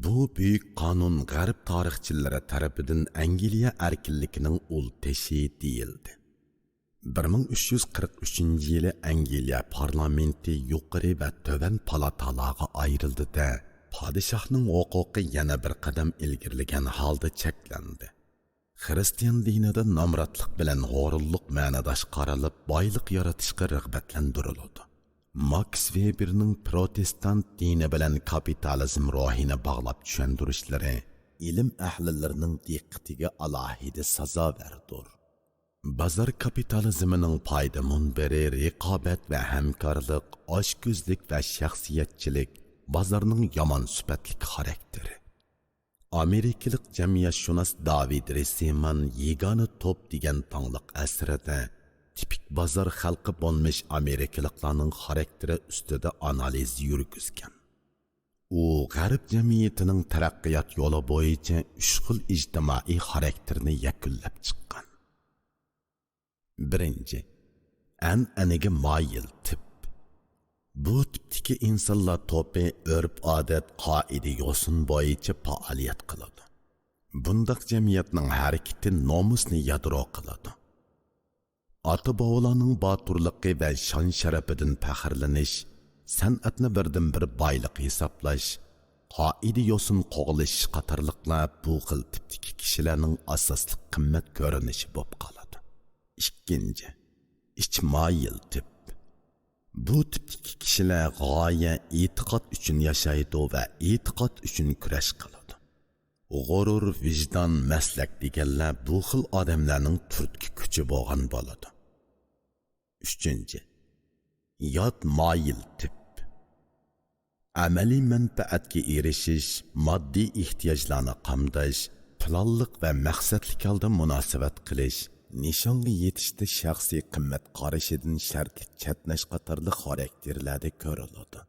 بۇ بۈيۈك قانۇن غەرب تارىخچىلىرى تەرىپىدىن ئەنگلىيە ئەركىنلىكىنىڭ ئۇل تېشى دېيىلدى. بىر مىڭ ئۈچ يۈز قىرىق ئۈچىنچى يىلى ئەنگلىيە پارلامېنتى يۇقىرى ۋە تۆۋەن پالاتالارغا ئايرىلدى-دە، پادىشاھنىڭ ھوقۇقى يەنە بىر قەدەم ئىلگىرىلىگەن ھالدا چەكلەندى. خىرىستىيان دىنىدا نامراتلىق بىلەن ھورۇنلۇق مەنىداش قارىلىپ، بايلىق يارىتىشقا رىغبەتلەندۈرۈلىدۇ. ماكس ۋېبېرنىڭ پروتېستانت دىنى بىلەن كاپىتالىزم روھىنى باغلاپ چۈشەندۈرۈشلىرى ئىلىم ئەھلىلىرىنىڭ دىققىتىگە ئالاھىدە سازاۋەردۇر. بازار كاپىتالىزمىنىڭ پايدا مۇنبىرى رىقابەت ۋە ھەمكارلىق، ئاچكۆزلۈك ۋە شەخسىيەتچىلىك، بازارنىڭ يامان سۈپەتلىك خاراكتېرى. ئامېرىكىلىق جەمئىيەتشۇناس داۋىد رىسىمان يېگانە توپ دېگەن تاڭلىق ئەسىرىدە تىپىك بازار خەلقى بولمىش ئامېرىكىلىقلارنىڭ خاراكتېرى ئۈستىدە ئانالىز يۈرگۈزگەن. ئۇ غەرب جەمئىيىتىنىڭ تەرەققىيات يولى بويىچە ئۈچ خىل ئىجتىمائىي خاراكتېرنى يەكۈنلەپ چىققان. بىرىنچى، ئەنئەنىگە مايىل تىپ. بۇ تىپتىكى ئىنسانلار توپى ئۆرپ-ئادەت، قائىدە-يوسۇن بويىچە پائالىيەت قىلىدۇ. بۇنداق جەمئىيەتنىڭ ھەرىكىتى نومۇسنى يادرو قىلىدۇ. ئاتا-بوۋىلارنىڭ باتۇرلۇقى ۋە شان-شەرىپىدىن پەخىرلىنىش، سەنئەتنى بىردىنبىر بايلىق ھېسابلاش، قائىدە-يوسۇن قوغلىشىش قاتارلىقلار بۇ خىل تىپتىكى كىشىلەرنىڭ ئاساسلىق قىممەت كۆرۈنۈشى بولۇپ قالىدۇ. ئىككىنچى، ئىچ مايىل تىپ. بۇ تىپتىكى كىشىلەر غايە، ئېتىقاد ئۈچۈن ياشايدۇ ۋە ئېتىقاد ئۈچۈن كۈرەش قىلىدۇ. غۇرۇر، ۋىجدان، مەسلەك دېگەنلەر بۇ خىل ئادەملەرنىڭ تۈرتكە كۈچى بولغان بولىدۇ. ئۈچىنچى، يات مايىل تىپ. ئەمەلىي مەنپەئەتكە ئېرىشىش، ماددىي ئېھتىياجلارنى قامداش، پىلانلىق ۋە مەقسەتلىك ھالدا مۇناسىۋەت قىلىش، نىشانغا يېتىشتە شەخسىي قىممەت قارىشىدىن شەرتلىك چەتنەش قاتارلىق خاراكتېرلەردە كۆرۈلىدۇ.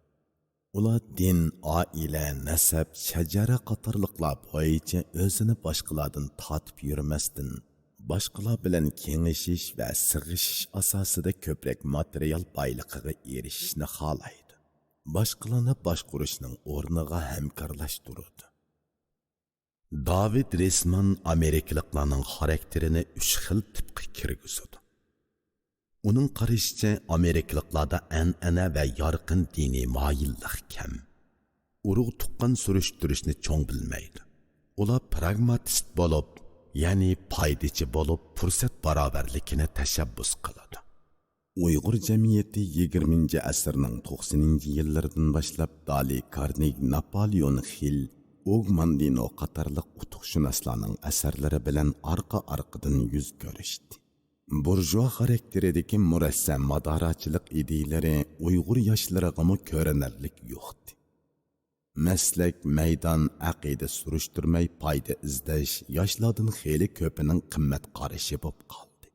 ئۇلار دىن، ئائىلە، نەسەب، شەجەرە قاتارلىقلار بويىچە ئۆزىنى باشقىلاردىن تارتىپ يۈرمەستىن، باشقىلار بىلەن كېڭىشىش ۋە سىغىشىش ئاساسىدا كۆپرەك ماتېرىيال بايلىقىغا ئېرىشىشنى خالايدۇ. باشقىلارنى باشقۇرۇشنىڭ ئورنىغا ھەمكارلاشتۇرىدۇ. داۋىد رېسمان ئامېرىكىلىقلارنىڭ خاراكتېرىنى ئۈچ خىل تىپقا كىرگۈزىدۇ. ئۇنىڭ قارىشىچە، ئامېرىكىلىقلاردا ئەنئەنە ۋە يارقىن دىنىي مايىللىق كەم. ئۇرۇق-تۇغقان سۈرۈشتۈرۈشنى چوڭ بىلمەيدۇ. ئۇلار پراگماتىست بولۇپ، يەنى پايدىچى بولۇپ، پۇرسەت باراۋەرلىكىنى تەشەببۇس قىلىدۇ. ئۇيغۇر جەمئىيىتى يىگىرمىنچى ئەسىرنىڭ توقسىنىنچى يىللىرىدىن باشلاپ دالى كارنېگى، ناپالېئون ھىل، ئوگ ماندىنو قاتارلىق ئۇتۇقشۇناسلارنىڭ ئەسەرلىرى بىلەن ئارقا-ئارقىدىن يۈز كۆرۈشتى. بۇرژۇئا خاراكتېرىدىكى مۇرەسسە ماداراچىلىق ئىدىيىلىرى ئۇيغۇر ياشلىرىغىمۇ كۆرۈنەرلىك يۇقتى. مەسلەك، مەيدان، ئەقىدە سۈرۈشتۈرمەي پايدا ئىزدەش ياشلاردىن خېلى كۆپىنىڭ قىممەت قارىشى بولۇپ قالدى.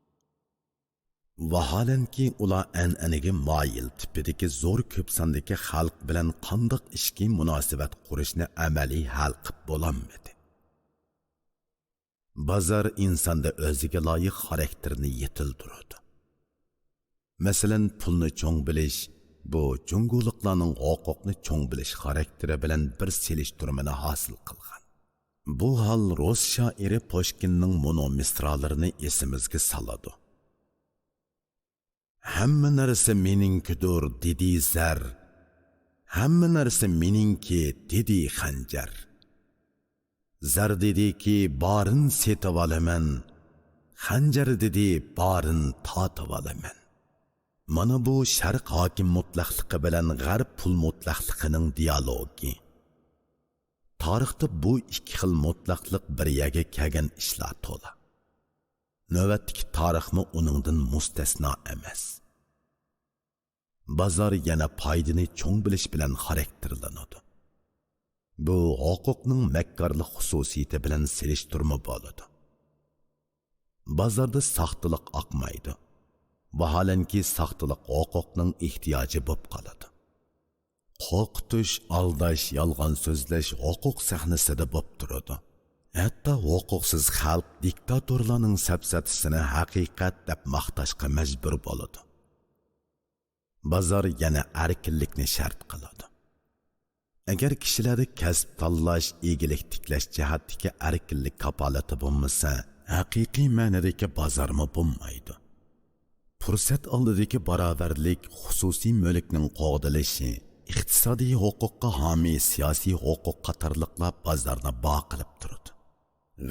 ۋاھالەنكى، ئۇلار ئەنئەنىگە مايىل تىپىدىكى زور كۆپ ساندىكى خەلق بىلەن قانداق ئىچكى مۇناسىۋەت قۇرۇشنى ئەمەلىي ھەل قىپ بولالمىدى. بازار ئىنساندا ئۆزىگە لايىق خاراكتېرنى يېتىلدۈرىدۇ. مەسىلەن، پۇلنى چوڭ بىلىش، بۇ جۇڭگولۇقلارنىڭ ھوقۇقنى چوڭ بىلىش خاراكتېرى بىلەن بىر سېلىشتۇرمىنى ھاسىل قىلغان. بۇ ھال رۇس شائىرى پۇشكىننىڭ مۇنۇ مىسرالىرىنى ئېسىمىزگە سالىدۇ. «ھەممە نەرسە مېنىڭكىدۇر» دېدى زەر، «ھەممە نەرسە مېنىڭكى» دېدى خەنجەر. زەر دېدىكى، بارىن سېتىۋالىمەن، خەنجەر دېدى، بارىن تارتىۋالىمەن. مانا بۇ شەرق ھاكىم مۇتلەقلىقى بىلەن غەرب پۇل مۇتلەقلىقىنىڭ دىيالوگى. تارىختا بۇ ئىككى خىل مۇتلەقلىق بىر يەرگە كەلگەن ئىشلار تولا. نۆۋەتتىكى تارىخمۇ ئۇنىڭدىن مۇستەسنا ئەمەس. بازار يەنە پايدىنى چوڭ بىلىش بىلەن خاراكتېرلىنىدۇ. بۇ ھوقۇقنىڭ مەككارلىق خۇسۇسىيىتى بىلەن سېلىشتۇرما بولىدۇ. بازاردا ساختىلىق ئاقمايدۇ. ۋاھالەنكى، ساختىلىق ھوقۇقنىڭ ئېھتىياجى بولۇپ قالىدۇ. قورقۇتۇش، ئالداش، يالغان سۆزلەش ھوقۇق سەھنىسىدە بولۇپ تۇرىدۇ. ھەتتا ھوقۇقسىز خەلق دىكتاتورلارنىڭ سەپسەتىسىنى ھەقىقەت دەپ ماختاشقا مەجبۇر بولىدۇ. بازار يەنە ئەركىنلىكنى شەرت قىلىدۇ. ئەگەر كىشىلەردە كەسىپ تاللاش، ئىگىلىك تىكلەش جەھەتتىكى ئەركىنلىك كاپالىتى بولمىسا، ھەقىقىي مەنىدىكى بازارمۇ بولمايدۇ. پۇرسەت ئالدىدىكى باراۋەرلىك، خۇسۇسىي مۈلۈكنىڭ قوغدىلىشى، ئىقتىسادىي ھوقۇققا ھامىي سىياسىي ھوقۇق قاتارلىقلار بازارنى بار قىلىپ تۇرىدۇ.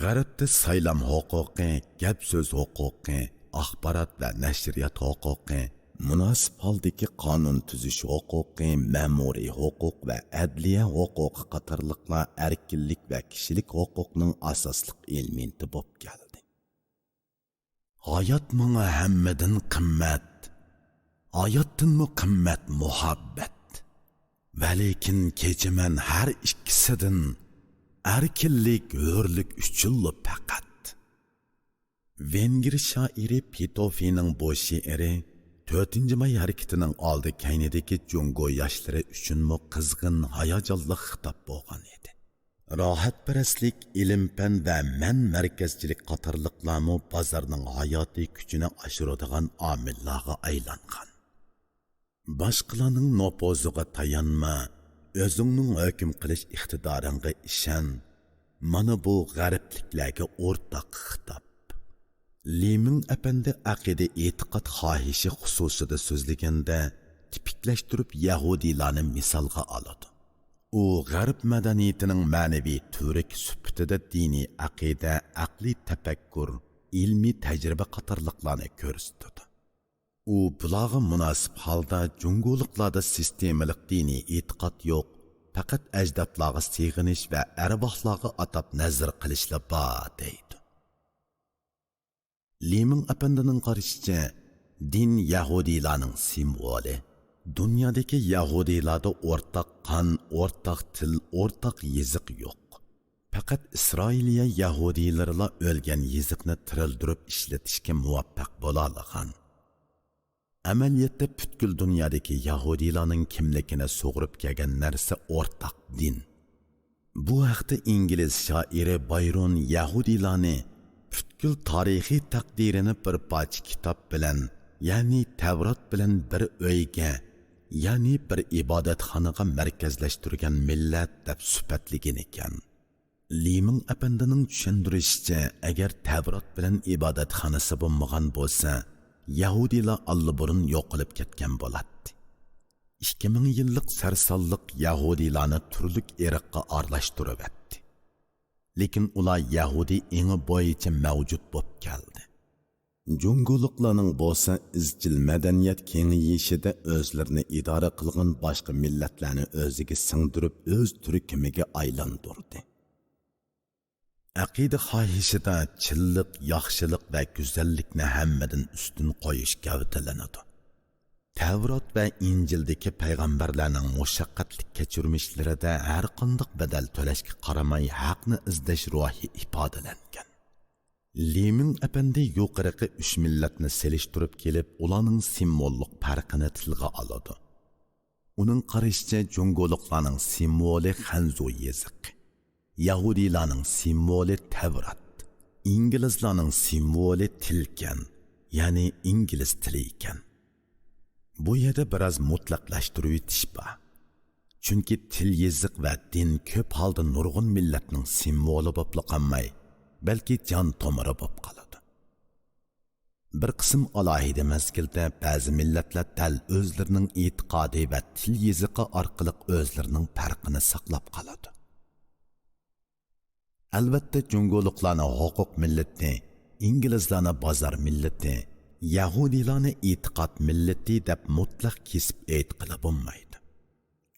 غەربتە سايلام ھوقۇقى، گەپ سۆز ھوقۇقى، ئاخبارات ۋە نەشرىيات ھوقۇقى، مۇناسىپ ھالدىكى قانۇن تۈزۈش ھوقۇقى، مەمۇرىي ھوقۇق ۋە ئەدلىيە ھوقۇقى قاتارلىقلار ئەركىنلىك ۋە كىشىلىك ھوقۇقنىڭ ئاساسلىق ئېلېمېنتى بولۇپ كەلدى. ھايات ماڭا ھەممىدىن قىممەت، ھاياتتىنمۇ قىممەت مۇھەببەت. ۋەلىكىن كېچىمەن ھەر ئىككىسىدىن، ئەركىنلىك، ھۆرلۈك ئۈچۈنلا پەقەت. ۋېنگىر شائىرى پېتوفىنىڭ بۇ شېئىرى تۆتىنچى ماي ھەرىكىتىنىڭ ئالدى كەينىدىكى جۇڭگو ياشلىرى ئۈچۈنمۇ قىزغىن، ھاياجانلىق خىتاب بولغان ئىدى. راھەتپەرەسلىك، ئىلىم-پەن ۋە مەن مەركەزچىلىك قاتارلىقلارمۇ بازارنىڭ ھاياتىي كۈچىنى ئاشۇرىدىغان ئامىللارغا ئايلانغان. باشقىلارنىڭ نوپۇزىغا تايانما، ئۆزۈڭنىڭ ھۆكۈم قىلىش ئىقتىدارىڭغا ئىشەن. مانا بۇ غەربلىكلەرگە ئورتاق خىتاب. لى مىڭ ئەپەندى ئەقىدە ئېتىقاد خاھىشى خۇسۇسىدا سۆزلىگەندە، تىپىكلەشتۈرۈپ يەھۇدىيلارنى مىسالغا ئالىدۇ. ئۇ غەرب مەدەنىيىتىنىڭ مەنىۋى تۈۋرۈكى سۈپىتىدە دىنىي ئەقىدە، ئەقلىي تەپەككۇر، ئىلمىي تەجرىبە قاتارلىقلارنى كۆرسىتىدۇ. ئۇ بۇلارغا مۇناسىپ ھالدا جۇڭگولۇقلاردا سىستېمىلىق دىنىي ئېتىقاد يوق، پەقەت ئەجدادلارغا سېغىنىش ۋە ئەرۋاھلارغا ئاتاپ نەزىر قىلىشلا بار، دەيدۇ. لى مىڭ ئەپەندىنىڭ قارىشىچە، دىن يەھۇدىيلارنىڭ سىمۋولى. دۇنيادىكى يەھۇدىيلاردا ئورتاق قان، ئورتاق تىل، ئورتاق يېزىق يوق. پەقەت ئىسرائىلىيە يەھۇدىيلىرىلا ئۆلگەن يېزىقنى تىرىلدۈرۈپ ئىشلىتىشكە مۇۋەپپەق بولالىغان. ئەمەلىيەتتە پۈتكۈل دۇنيادىكى يەھۇدىيلارنىڭ كىملىكىنى سۇغۇرۇپ كەلگەن نەرسە ئورتاق دىن. بۇ ھەقتە ئىنگلىز شائىرى بايرون يەھۇدىيلارنى پۈتكۈل تارىخىي تەقدىرىنى بىر پارچە كىتاب بىلەن، يەنى تەۋرات بىلەن بىر ئۆيگە، يەنى بىر ئىبادەتخانىغا مەركەزلەشتۈرگەن مىللەت دەپ سۈپەتلىگەنىكەن. لى مىڭ ئەپەندىنىڭ چۈشەندۈرۈشىچە، ئەگەر تەۋرات بىلەن ئىبادەتخانىسى بولمىغان بولسا، يەھۇدىيلار ئاللىبۇرۇن يوقىلىپ كەتكەن بولاتتى. ئىككى مىڭ يىللىق سەرسانلىق يەھۇدىيلارنى تۈرلۈك ئىرققا ئارىلاشتۇرۇۋەتتى. لېكىن ئۇلار يەھۇدىي ئېڭى بويىچە مەۋجۇت بولۇپ كەلدى. جۇڭگولۇقلارنىڭ بولسا ئىزچىل مەدەنىيەت كېڭىيىشىدە ئۆزلىرىنى ئىدارە قىلغان باشقا مىللەتلەرنى ئۆزىگە سىڭدۈرۈپ، ئۆز تۈركۈمىگە ئايلاندۇردى. ئەقىدە خاھىشىدا چىنلىق، ياخشىلىق ۋە گۈزەللىكنى ھەممىدىن ئۈستۈن قويۇش گەۋدىلىنىدۇ. تەۋرات ۋە ئىنجىلدىكى پەيغەمبەرلەرنىڭ مۇشەققەتلىك كەچۈرمىشلىرىدە ھەرقانداق بەدەل تۆلەشكە قارىماي ھەقنى ئىزدەش روھى ئىپادىلەنگەن. لى مىڭ ئەپەندى يۇقىرىقى ئۈچ مىللەتنى سېلىشتۇرۇپ كېلىپ، ئۇلارنىڭ سىمۋوللۇق پەرقىنى تىلغا ئالىدۇ. ئۇنىڭ قارىشىچە، جۇڭگولۇقلارنىڭ سىمۋولى خەنزۇ يېزىقى، يەھۇدىيلارنىڭ سىمۋولى تەۋرات، ئىنگلىزلارنىڭ سىمۋولى تىلكەن، يەنى ئىنگلىز تىلى ئىكەن. بۇ يەردە بىراز مۇتلەقلەشتۈرۈۋېتىش بار. چۈنكى تىل، يېزىق ۋە دىن كۆپ ھالدا نۇرغۇن مىللەتنىڭ سىمۋولى بولۇپلا قالماي، بەلكى جان تومۇرى بولۇپ قالىدۇ. بىر قىسىم ئالاھىدە مەزگىلدە بەزى مىللەتلەر دەل ئۆزلىرىنىڭ ئېتىقادى ۋە تىل، يېزىقى ئارقىلىق ئۆزلىرىنىڭ پەرقىنى ساقلاپ قالىدۇ. ئەلۋەتتە، جۇڭگولۇقلارنى ھوقۇق مىللىتى، ئىنگلىزلارنى بازار مىللىتى، يەھۇدىيلارنى ئېتىقاد مىللىتى دەپ مۇتلەق كېسىپ ئېيتقىلى بولمايدۇ.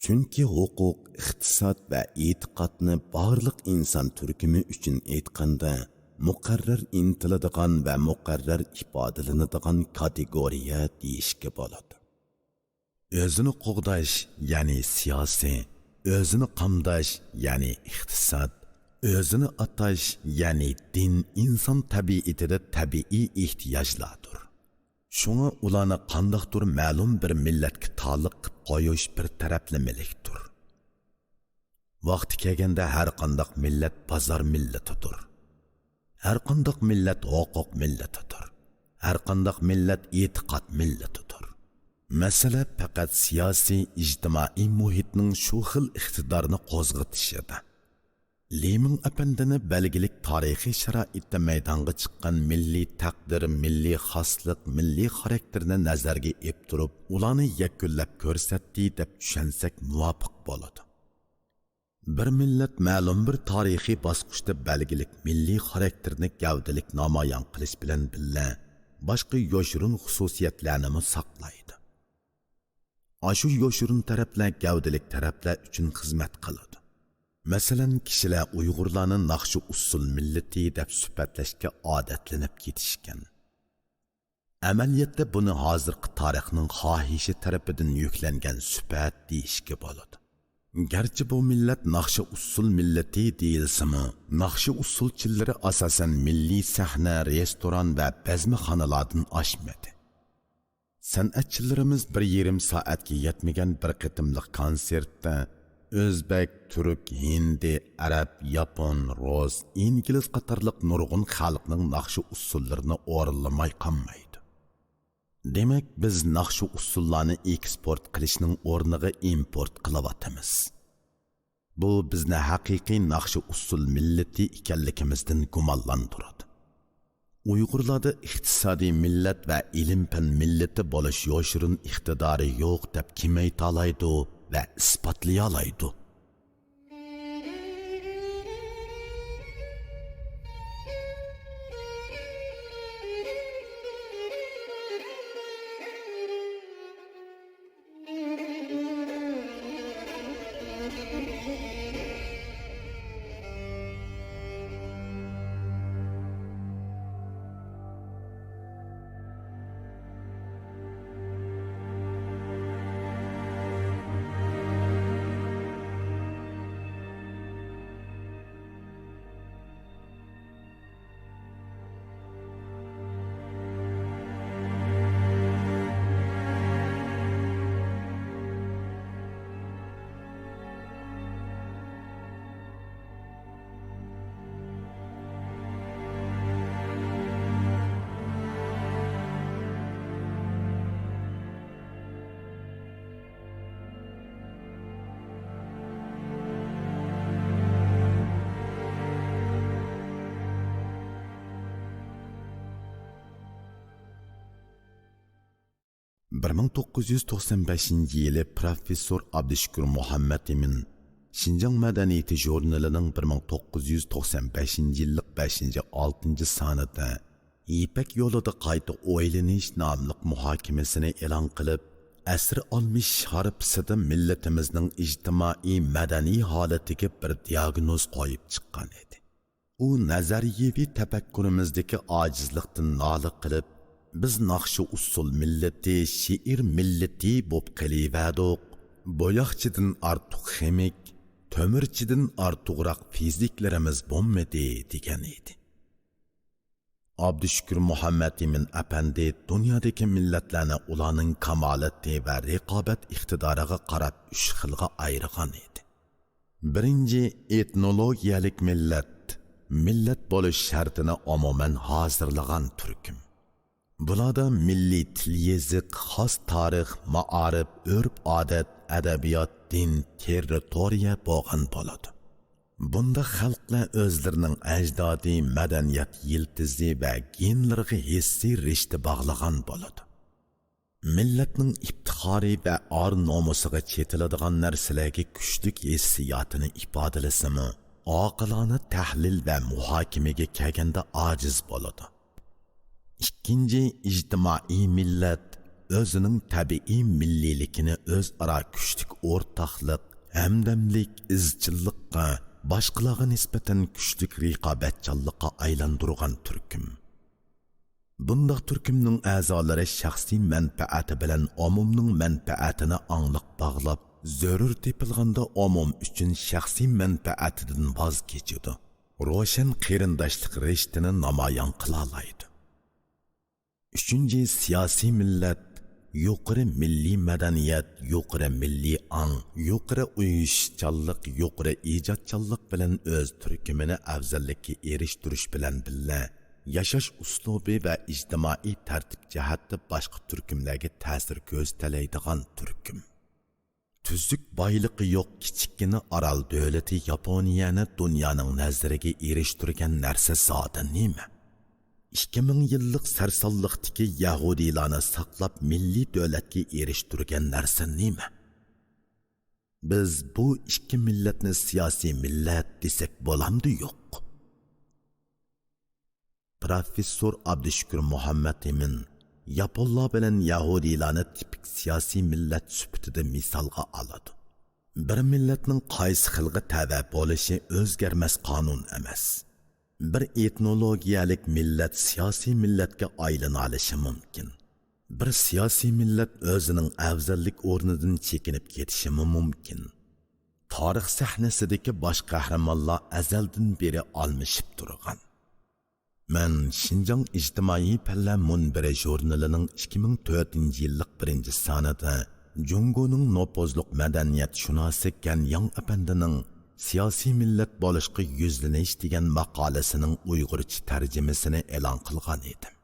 چۈنكى ھوقۇق، ئىقتىساد ۋە ئېتىقادنى بارلىق ئىنسان تۈركۈمى ئۈچۈن ئېيتقاندا، مۇقەررەر ئېيتىلىدىغان ۋە مۇقەررەر ئىپادىلىنىدىغان كاتېگورىيە دېيىشكە بولىدۇ. ئۆزىنى قوغداش، يەنى سىياسىي، ئۆزىنى قامداش، يەنى ئىقتىساد، ئۆزىنى ئاتاش، يەنى دىن ئىنسان تەبىئىتىدە تەبىئىي ئېھتىياجلاردۇر. شۇڭا ئۇلارنى قانداقتۇر مەلۇم بىر مىللەتكە تالىق قىلىپ قويۇش بىر تەرەپلىمىلىكتۇر. ۋاقتى كەلگەندە ھەرقانداق مىللەت بازار مىللىتىدۇر. ھەرقانداق مىللەت ھوقۇق مىللىتىدۇر. ھەرقانداق مىللەت ئېتىقاد مىللىتىدۇر. مەسىلە پەقەت سىياسىي، ئىجتىمائىي مۇھىتنىڭ شۇ خىل ئىقتىدارنى قوزغىتىشىدا. لى مىڭ ئەپەندىنى بەلگىلىك تارىخىي شارائىتتا مەيدانغا چىققان مىللىي تەقدىر، مىللىي خاسلىق، مىللىي خاراكتېرنى نەزەرگە ئېلىپ تۇرۇپ، ئۇلارنى يەكۈنلەپ كۆرسەتتى دەپ چۈشەنسەك مۇۋاپىق بولىدۇ. بىر مىللەت مەلۇم بىر تارىخىي باسقۇچتا بەلگىلىك مىللىي خاراكتېرنى گەۋدىلىك نامايان قىلىش بىلەن بىللە، باشقا يوشۇرۇن خۇسۇسىيەتلەرنىمۇ ساقلايدۇ. ئاشۇ يوشۇرۇن تەرەپلەر گەۋدىلىك تەرەپلەر ئۈچۈن خىزمەت قىلىدۇ. مەسىلەن، كىشىلەر ئۇيغۇرلارنى ناخشا ئۇسسۇل مىللىتى دەپ سۈپەتلەشكە ئادەتلىنىپ كېتىشكەن. ئەمەلىيەتتە بۇنى ھازىرقى تارىخنىڭ خاھىشى تەرىپىدىن يۈكلەنگەن سۈپەت دېيىشكە بولىدۇ. گەرچە بۇ مىللەت ناخشا ئۇسسۇل مىللىتى دېيىلسىمۇ، ناخشا ئۇسسۇلچىلىرى ئاساسەن مىللىي سەھنە، رېستوران ۋە بەزمىخانىلاردىن ئاشمىدى. سەنئەتچىلىرىمىز بىر يېرىم سائەتكە يەتمىگەن بىر قېتىملىق كونسېرتتا ئۆزبەك، تۈرك، ھىندى، ئەرەب، ياپون، رۇس، ئىنگلىز قاتارلىق نۇرغۇن خەلقنىڭ ناخشا ئۇسسۇللىرىنى ئورۇنلىماي قالمايدۇ. دېمەك، بىز ناخشا ئۇسسۇللارنى ئېكسپورت قىلىشنىڭ ئورنىغا ئىمپورت قىلىۋاتىمىز. بۇ بىزنى ھەقىقىي ناخشا ئۇسسۇل مىللىتى ئىكەنلىكىمىزدىن گۇمانلاندۇرىدۇ. ئۇيغۇرلاردا ئىقتىسادىي مىللەت ۋە ئىلىم-پەن مىللىتى بولۇش يوشۇرۇن ئىقتىدارى يوق دەپ كىم ئېيتالايدۇ ۋە ئىسپاتلىيالايدۇ؟ بىر مىڭ توققۇز يۈز توقسان بەشىنچى يىلى پروفېسسور ئابدۇشۈكۈر مۇھەممەتئىمىن شىنجاڭ مەدەنىيىتى ژۇرنىلىنىڭ بىر مىڭ توققۇز يۈز توقسان بەشىنچى يىللىق بەشىنچى، ئالتىنچى سانىدا يىپەك يولىدا قايتا ئويلىنىش ناملىق مۇھاكىمىسىنى ئېلان قىلىپ، ئەسىر ئالمىشىش ھارپىسىدا مىللىتىمىزنىڭ ئىجتىمائىي مەدەنىي ھالىتىگە بىر دىياگنوز قويۇپ چىققان ئىدى. ئۇ نەزەرىيىۋى تەپەككۇرىمىزدىكى ئاجىزلىقتىن نالە قىلىپ، بىز ناخشا-ئۇسسۇل مىللىتى، شېئىر مىللىتى بولۇپ قېلىۋەردۇق. بوياقچىدىن ئارتۇق خىمىك، تۆمۈرچىدىن ئارتۇقراق فىزىكلىرىمىز بولمىدى، دېگەن ئىدى. ئابدۇشۈكۈر مۇھەممەتئىمىن ئەپەندى دۇنيادىكى مىللەتلەرنى ئۇلارنىڭ كامالىتى ۋە رىقابەت ئىقتىدارىغا قاراپ ئۈچ خىلغا ئايرىغان ئىدى. بىرىنچى، ئېتنولوگىيەلىك مىللەت، مىللەت بولۇش شەرتىنى ئومۇمەن ھازىرلىغان تۈركۈم. بۇلاردا مىللىي تىل، يېزىق، خاس تارىخ، مائارىپ، ئۆرپ-ئادەت، ئەدەبىيات، دىن، تېررىتورىيە بولغان بولىدۇ. بۇنداق خەلقلەر ئۆزلىرىنىڭ ئەجدادىي مەدەنىيەت يىلتىزى ۋە گېنلىرىغا ھېسسىي رىشتە باغلىغان بولىدۇ. مىللەتنىڭ ئىپتىخارى ۋە ئار-نومۇسىغا چېتىلىدىغان نەرسىلەرگە كۈچلۈك ھېسسىياتىنى ئىپادىلىسىمۇ، ئاقىلانە تەھلىل ۋە مۇھاكىمىگە كەلگەندە ئاجىز بولىدۇ. ئىككىنچى، ئىجتىمائىي مىللەت ئۆزىنىڭ تەبىئىي مىللىيلىكىنى ئۆزئارا كۈچلۈك ئورتاقلىق، ھەمدەملىك، ئىزچىللىققا، باشقىلارغا نىسبەتەن كۈچلۈك رىقابەتچانلىققا ئايلاندۇرغان تۈركۈم. بۇنداق تۈركۈمنىڭ ئەزالىرى شەخسىي مەنپەئەتى بىلەن ئومۇمنىڭ مەنپەئەتىنى ئاڭلىق باغلاپ، زۆرۈر تېپىلغاندا ئومۇم ئۈچۈن شەخسىي مەنپەئەتىدىن ۋاز كېچىدۇ، روشەن قېرىنداشلىق رىشتىنى نامايان قىلالايدۇ. ئۈچىنچى، سىياسىي مىللەت، يۇقىرى مىللىي مەدەنىيەت، يۇقىرى مىللىي ئاڭ، يۇقىرى ئۇيۇشۇشچانلىق، يۇقىرى ئىجادچانلىق بىلەن ئۆز تۈركۈمىنى ئەۋزەللىككە ئېرىشتۈرۈش بىلەن بىللە، ياشاش ئۇسلۇبى ۋە ئىجتىمائىي تەرتىپ جەھەتتە باشقا تۈركۈملەرگە تەسىر كۆرسىتەلەيدىغان تۈركۈم. تۈزۈك بايلىقى يوق كىچىككىنە ئارال دۆلىتى ياپونىيەنى دۇنيانىڭ نەزىرىگە ئېرىشتۈرگەن نەرسە زادى نېمە؟ ئىككى مىڭ يىللىق سەرسانلىقتىكى يەھۇدىيلارنى ساقلاپ، مىللىي دۆلەتكە ئېرىشتۈرگەن نەرسە نېمە؟ بىز بۇ ئىككى مىللەتنى سىياسىي مىللەت دېسەك بولامدۇ يوق؟ پروفېسسور ئابدۇشۈكۈر مۇھەممەتئىمىن ياپونلار بىلەن يەھۇدىيلارنى تىپىك سىياسىي مىللەت سۈپىتىدە مىسالغا ئالىدۇ. بىر مىللەتنىڭ قايسى خىلغا تەۋە بولۇشى ئۆزگەرمەس قانۇن ئەمەس. بىر ئېتنولوگىيەلىك مىللەت سىياسىي مىللەتكە ئايلىنالىشى مۇمكىن. بىر سىياسىي مىللەت ئۆزىنىڭ ئەۋزەللىك ئورنىدىن چېكىنىپ كېتىشىمۇ مۇمكىن. تارىخ سەھنىسىدىكى باش قەھرىمانلار ئەزەلدىن بېرى ئالمىشىپ تۇرغان. مەن شىنجاڭ ئىجتىمائىي پەنلەر مۇنبىرى ژۇرنىلىنىڭ ئىككى مىڭ تۆتىنچى يىللىق بىرىنچى سانىدا جۇڭگونىڭ نوپۇزلۇق مەدەنىيەتشۇناسى گەن ياڭ ئەپەندىنىڭ سىياسىي مىللەت بولۇشقا يۈزلىنىش دېگەن ماقالىسىنىڭ ئۇيغۇرچە تەرجىمىسىنى ئېلان قىلغان ئىدىم.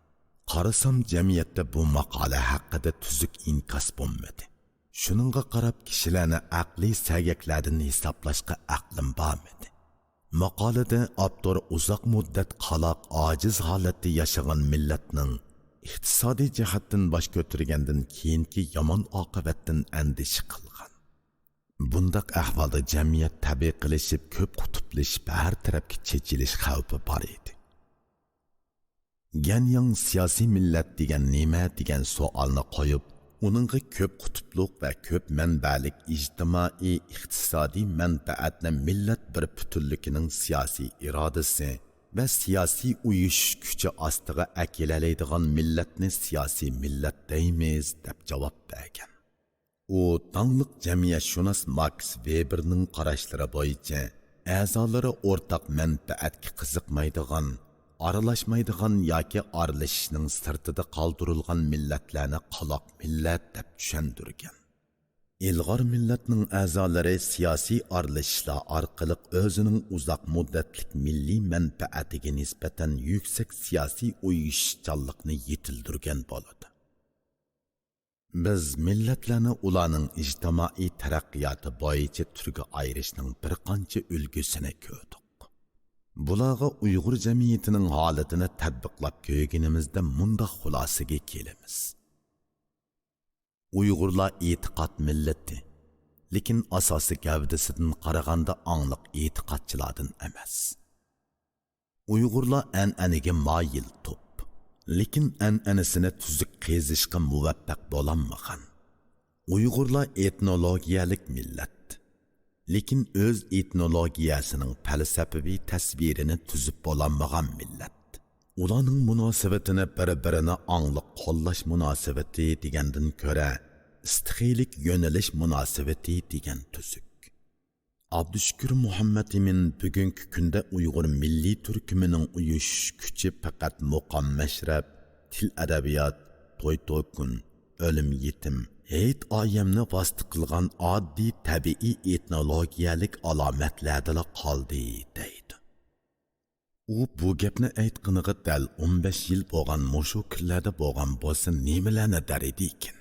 قارىسام، جەمئىيەتتە بۇ ماقالە ھەققىدە تۈزۈك ئىنكاس بولمىدى. شۇنىڭغا قاراپ، كىشىلەرنى ئەقلىي سەگەكلەردىن ھېسابلاشقا ئەقلىم بارمىدى. ماقالىدە ئاپتور ئۇزاق مۇددەت قالاق، ئاجىز ھالەتتە ياشىغان مىللەتنىڭ ئىقتىسادىي جەھەتتىن باش كۆتۈرگەندىن كېيىنكى يامان ئاقىۋەتتىن ئەندىشە قىلغان. بۇنداق ئەھۋالدا جەمئىيەت تەبىئىي قىلىشىپ، كۆپ قۇتۇپلىشىپ، ھەر تەرەپكە چېچىلىش خەۋپى بار ئىدى. گەن ياڭ سىياسىي مىللەت دېگەن نېمە دېگەن سوئالنى قويۇپ، ئۇنىڭغا كۆپ قۇتۇپلۇق ۋە كۆپ مەنبەلىك ئىجتىمائىي، ئىقتىسادىي مەنپەئەتنى مىللەت بىر پۈتۈنلۈكىنىڭ سىياسىي ئىرادىسى ۋە سىياسىي ئۇيۇشۇش كۈچى ئاستىغا ئەكېلەلەيدىغان مىللەتنى سىياسىي مىللەت دەيمىز، دەپ جاۋاب بەرگەن. ئۇ داڭلىق جەمئىيەتشۇناس ماكس ۋېبېرنىڭ قاراشلىرى بويىچە، ئەزالىرى ئورتاق مەنپەئەتكە قىزىقمايدىغان، ئارىلاشمايدىغان ياكى ئارىلىشىشنىڭ سىرتىدا قالدۇرۇلغان مىللەتلەرنى قالاق مىللەت دەپ چۈشەندۈرگەن. ئىلغار مىللەتنىڭ ئەزالىرى سىياسىي ئارىلىشىشلار ئارقىلىق ئۆزىنىڭ ئۇزاق مۇددەتلىك مىللىي مەنپەئەتىگە نىسبەتەن يۈكسەك سىياسىي ئۇيۇشۇشچانلىقنى يېتىلدۈرگەن بولىدۇ. بىز مىللەتلەرنى ئۇلارنىڭ ئىجتىمائىي تەرەققىياتى بويىچە تۈرگە ئايرىشنىڭ بىر قانچە ئۈلگىسىنى كۆردۇق. بۇلارغا ئۇيغۇر جەمئىيىتىنىڭ ھالىتىنى تەتبىقلاپ كۆرگىنىمىزدە مۇنداق خۇلاسىگە كېلىمىز. ئۇيغۇرلار ئېتىقاد مىللىتى، لېكىن ئاساسىي گەۋدىسىدىن قارىغاندا ئاڭلىق ئېتىقادچىلاردىن ئەمەس. ئۇيغۇرلار ئەنئەنىگە مايىل توپ، لېكىن ئەنئەنىسىنى تۈزۈك قېزىشقا مۇۋەپپەق بولالمىغان. ئۇيغۇرلار ئېتنولوگىيەلىك مىللەت، لېكىن ئۆز ئېتنولوگىيەسىنىڭ پەلسەپىۋى تەسۋىرىنى تۈزۈپ بولالمىغان مىللەت. ئۇلارنىڭ مۇناسىۋىتىنى بىر-بىرىنى ئاڭلىق قوللاش مۇناسىۋىتى دېگەندىن كۆرە، ئىستىخىيلىك يۆنىلىش مۇناسىۋىتى دېگەن تۈزۈك. ئابدۇشۈكۈر مۇھەممەتئىمىن بۈگۈنكى كۈندە ئۇيغۇر مىللىي تۈركۈمىنىڭ ئۇيۇشۇش كۈچى پەقەت مۇقام مەشرەپ، تىل ئەدەبىيات، توي توكۇن، ئۆلۈم يېتىم، ھېيت ئايەمنى ۋاسىتە قىلغان ئاددىي تەبىئىي ئېتنولوگىيەلىك ئالامەتلەردىلا قالدى، دەيدۇ. ئۇ بۇ گەپنى ئېيتقىنىغا دەل ئون بەش يىل بولغان مۇشۇ كۈنلەردە بولغان بولسا نېمىلەرنى دەر ئىدىكىن؟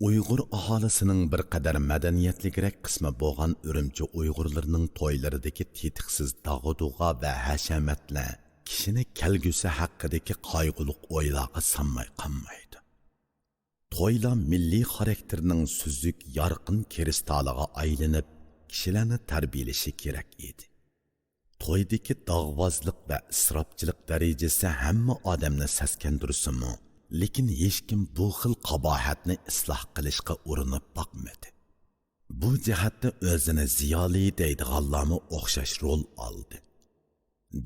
ئۇيغۇر ئاھالىسىنىڭ بىر قەدەر مەدەنىيەتلىكرەك قىسمى بولغان ئۈرۈمچى ئۇيغۇرلىرىنىڭ تويلىرىدىكى تېتىقسىز داغدۇغا ۋە ھەشەمەتلەر كىشىنى كەلگۈسى ھەققىدىكى قايغۇلۇق ئويلارغا سالماي قالمايدۇ. تويلار مىللىي خاراكتېرنىڭ سۈزۈك، يارقىن كىرىستالىغا ئايلىنىپ، كىشىلەرنى تەربىيەلىشى كېرەك ئىدى. تويدىكى داغۋازلىق ۋە ئىسراپچىلىق دەرىجىسى ھەممە ئادەمنى سەسكەندۈرسىمۇ، لېكىن ھېچكىم بۇ خىل قاباھەتنى ئىسلاھ قىلىشقا ئۇرۇنۇپ باقمىدى. بۇ جەھەتتە ئۆزىنى زىيالىي دەيدىغانلارمۇ ئوخشاش رول ئالدى.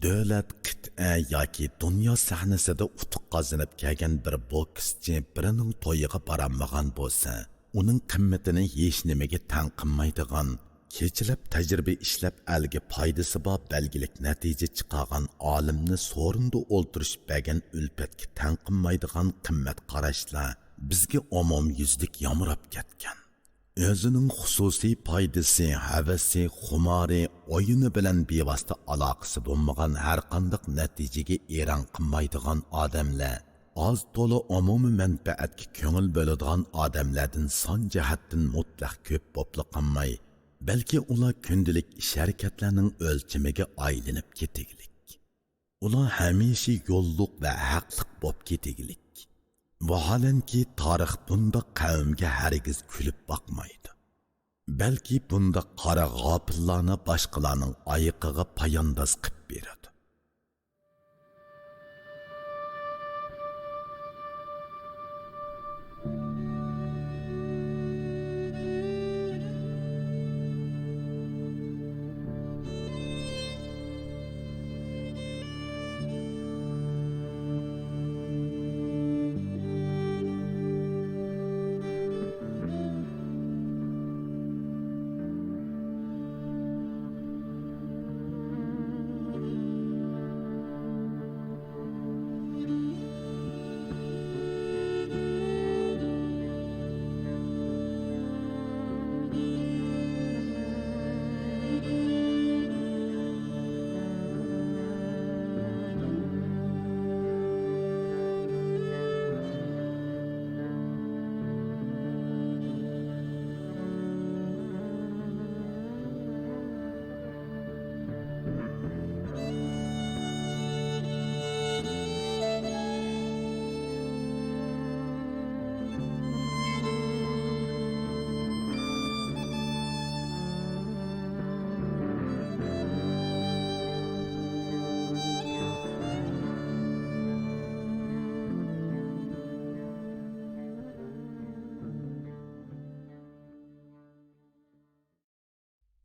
دۆلەت، قىتئە ياكى دۇنيا سەھنىسىدە ئۇتۇق قازىنىپ كەلگەن بىر بوكسچى بىرىنىڭ تويىغا بارالمىغان بولسا، ئۇنىڭ قىممىتىنى ھېچنېمىگە تەڭ قىلمايدىغان، كېچىلەپ تەجرىبە ئىشلەپ ئەلگە پايدىسى بار بەلگىلىك نەتىجە چىقارغان ئالىمنى سورۇندا ئولتۇرۇشۇپ بەرگەن ئۈلپەتكە تەڭ قىلمايدىغان قىممەت قاراشلار بىزگە ئومۇميۈزلۈك يامراپ كەتكەن. ئۆزىنىڭ خۇسۇسىي پايدىسى، ھەۋىسى، خۇمارى، ئويۇنى بىلەن بىۋاسىتە ئالاقىسى بولمىغان ھەرقانداق نەتىجىگە ئېرەن قىلمايدىغان ئادەملەر ئاز تولا ئومۇمىي مەنپەئەتكە كۆڭۈل بۆلىدىغان ئادەملەردىن سان جەھەتتىن مۇتلەق كۆپ بوپلا قالماي، بەلكى ئۇلار كۈندىلىك ئىش-ھەرىكەتلەرنىڭ ئۆلچىمىگە ئايلىنىپ كېتىگلىك. ئۇلار ھەمىشە يوللۇق ۋە ھەقلىق بوپ كېتىگلىك. ۋاھالەنكى، تارىخ بۇنداق قەۋمگە ھەرگىز كۈلۈپ باقمايدۇ. بەلكى بۇنداق قارا غاپىللارنى باشقىلارنىڭ ئايىقىغا پايانداز قىپ بېرىدۇ.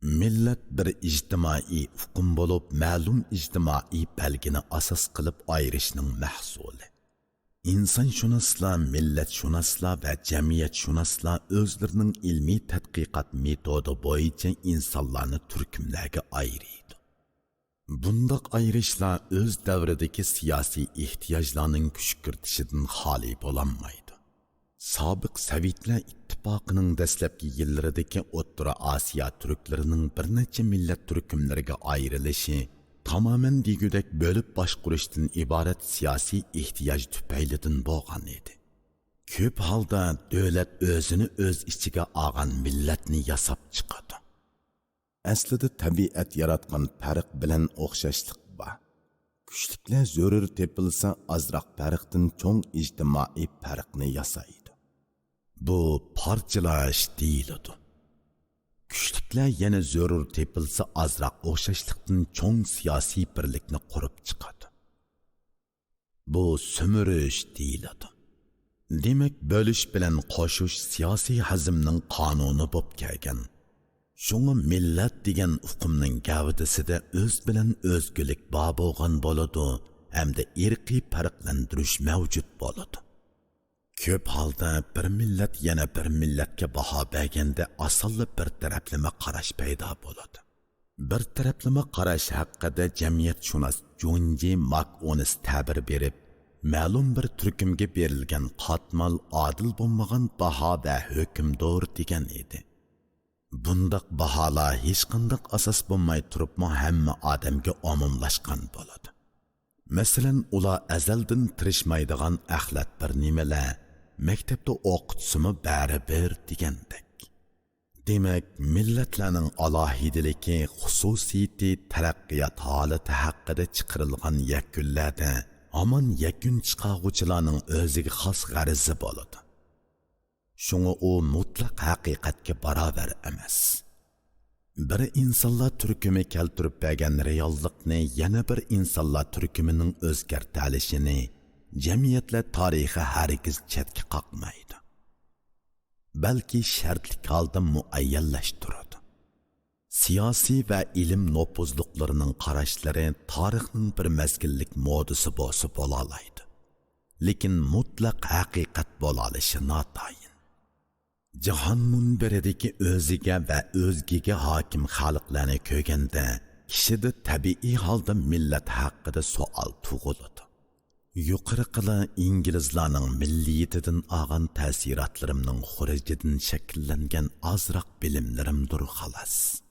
مىللەت بىر ئىجتىمائىي ئۇقۇم بولۇپ، مەلۇم ئىجتىمائىي بەلگىنى ئاساس قىلىپ ئايرىشنىڭ مەھسۇلى. ئىنسانشۇناسلار، مىللەتشۇناسلار ۋە جەمئىيەتشۇناسلار ئۆزلىرىنىڭ ئىلمىي تەتقىقات مېتودى بويىچە ئىنسانلارنى تۈركۈملەرگە ئايرىيدۇ. بۇنداق ئايرىشلار ئۆز دەۋرىدىكى سىياسىي ئېھتىياجلارنىڭ كۈشكۈرتۈشىدىن خالىي بولالمايدۇ. سابىق سوۋېتلار ئىتتىپاقىنىڭ دەسلەپكى يىللىرىدىكى ئوتتۇرا ئاسىيا تۈركلىرىنىڭ بىر نەچچە مىللەت تۈركۈملىرىگە ئايرىلىشى تامامەن دېگۈدەك بۆلۈپ باشقۇرۇشتىن ئىبارەت سىياسىي ئېھتىياج تۈپەيلىدىن بولغان ئىدى. كۆپ ھالدا دۆلەت ئۆزىنى ئۆز ئىچىگە ئالغان مىللەتنى ياساپ چىقىدۇ. ئەسلىدە تەبىئەت ياراتقان پەرق بىلەن ئوخشاشلىق بار. كۈچلۈكلەر زۆرۈر تېپىلسا، ئازراق پەرقتىن چوڭ ئىجتىمائىي پەرقنى ياسايدۇ. بۇ پارچىلاش دېيىلىدۇ. كۈچلۈكلەر يەنە زۆرۈر تېپىلسا ئازراق ئوخشاشلىقتىن چوڭ سىياسىي بىرلىكنى قۇرۇپ چىقىدۇ. بۇ سۈمۈرۈش دېيىلىدۇ. دېمەك، بۆلۈش بىلەن قوشۇش سىياسىي ھەزىمنىڭ قانۇنى بولۇپ كەلگەن. شۇڭا مىللەت دېگەن ئۇقۇمنىڭ گەۋدىسىدە ئۆز بىلەن ئۆزگىلىك بار بولغان بولىدۇ ھەمدە ئىرقىي پەرقلەندۈرۈش مەۋجۇت بولىدۇ. كۆپ ھالدا بىر مىللەت يەنە بىر مىللەتكە باھا بەرگەندە ئاسانلا بىر تەرەپلىمە قاراش پەيدا بولىدۇ. بىر تەرەپلىمە قاراش ھەققىدە جەمئىيەتشۇناس جۇنجى ماك ئونس تەبىر بېرىپ، مەلۇم بىر تۈركۈمگە بېرىلگەن قاتمال ئادىل بولمىغان باھا ۋە ھۆكۈمدۇر دېگەن ئىدى. بۇنداق باھالار ھېچقانداق ئاساس بولماي تۇرۇپمۇ ھەممە ئادەمگە ئومۇملاشقان بولىدۇ. مەسىلەن، ئۇلار ئەزەلدىن تىرىشمايدىغان ئەخلەت بىر نېمىلەر، مەكتەپتە ئوقۇتسىمۇ بەرىبىر دېگەندەك. دېمەك، مىللەتلەرنىڭ ئالاھىدىلىكى، خۇسۇسىيىتى، تەرەققىيات ھالىتى ھەققىدە چىقىرىلغان يەكۈنلەردە ھامان يەكۈن چىقارغۇچىلارنىڭ ئۆزىگە خاس غەرىزى بولىدۇ. شۇڭا ئۇ مۇتلەق ھەقىقەتكە باراۋەر ئەمەس. بىر ئىنسانلار تۈركۈمى كەلتۈرۈپ بەرگەن رېئاللىقنى يەنە بىر ئىنسانلار تۈركۈمىنىڭ ئۆزگەرتەلىشىنى جەمئىيەتلەر تارىخى ھەرگىز چەتكە قاقمايدۇ. بەلكى شەرتلىك ھالدا مۇئەييەنلەشتۈرىدۇ. سىياسىي ۋە ئىلىم نوپۇزلۇقلىرىنىڭ قاراشلىرى تارىخنىڭ بىر مەزگىللىك مودىسى بولسا بولالايدۇ. لېكىن مۇتلەق ھەقىقەت بولالىشى ناتايىن. جاھان مۇنبىرىدىكى ئۆزىگە ۋە ئۆزگىگە ھاكىم خەلقلەرنى كۆرگەندە، كىشىدە تەبىئىي ھالدا مىللەت ھەققىدە سوئال تۇغۇلىدۇ. يۇقىرىقىلا ئىنگلىزلارنىڭ مىللىيىتىدىن ئالغان تەسىراتلىرىمنىڭ خۇرۇجىدىن شەكىللەنگەن ئازراق بىلىملىرىمدۇر، خالاس.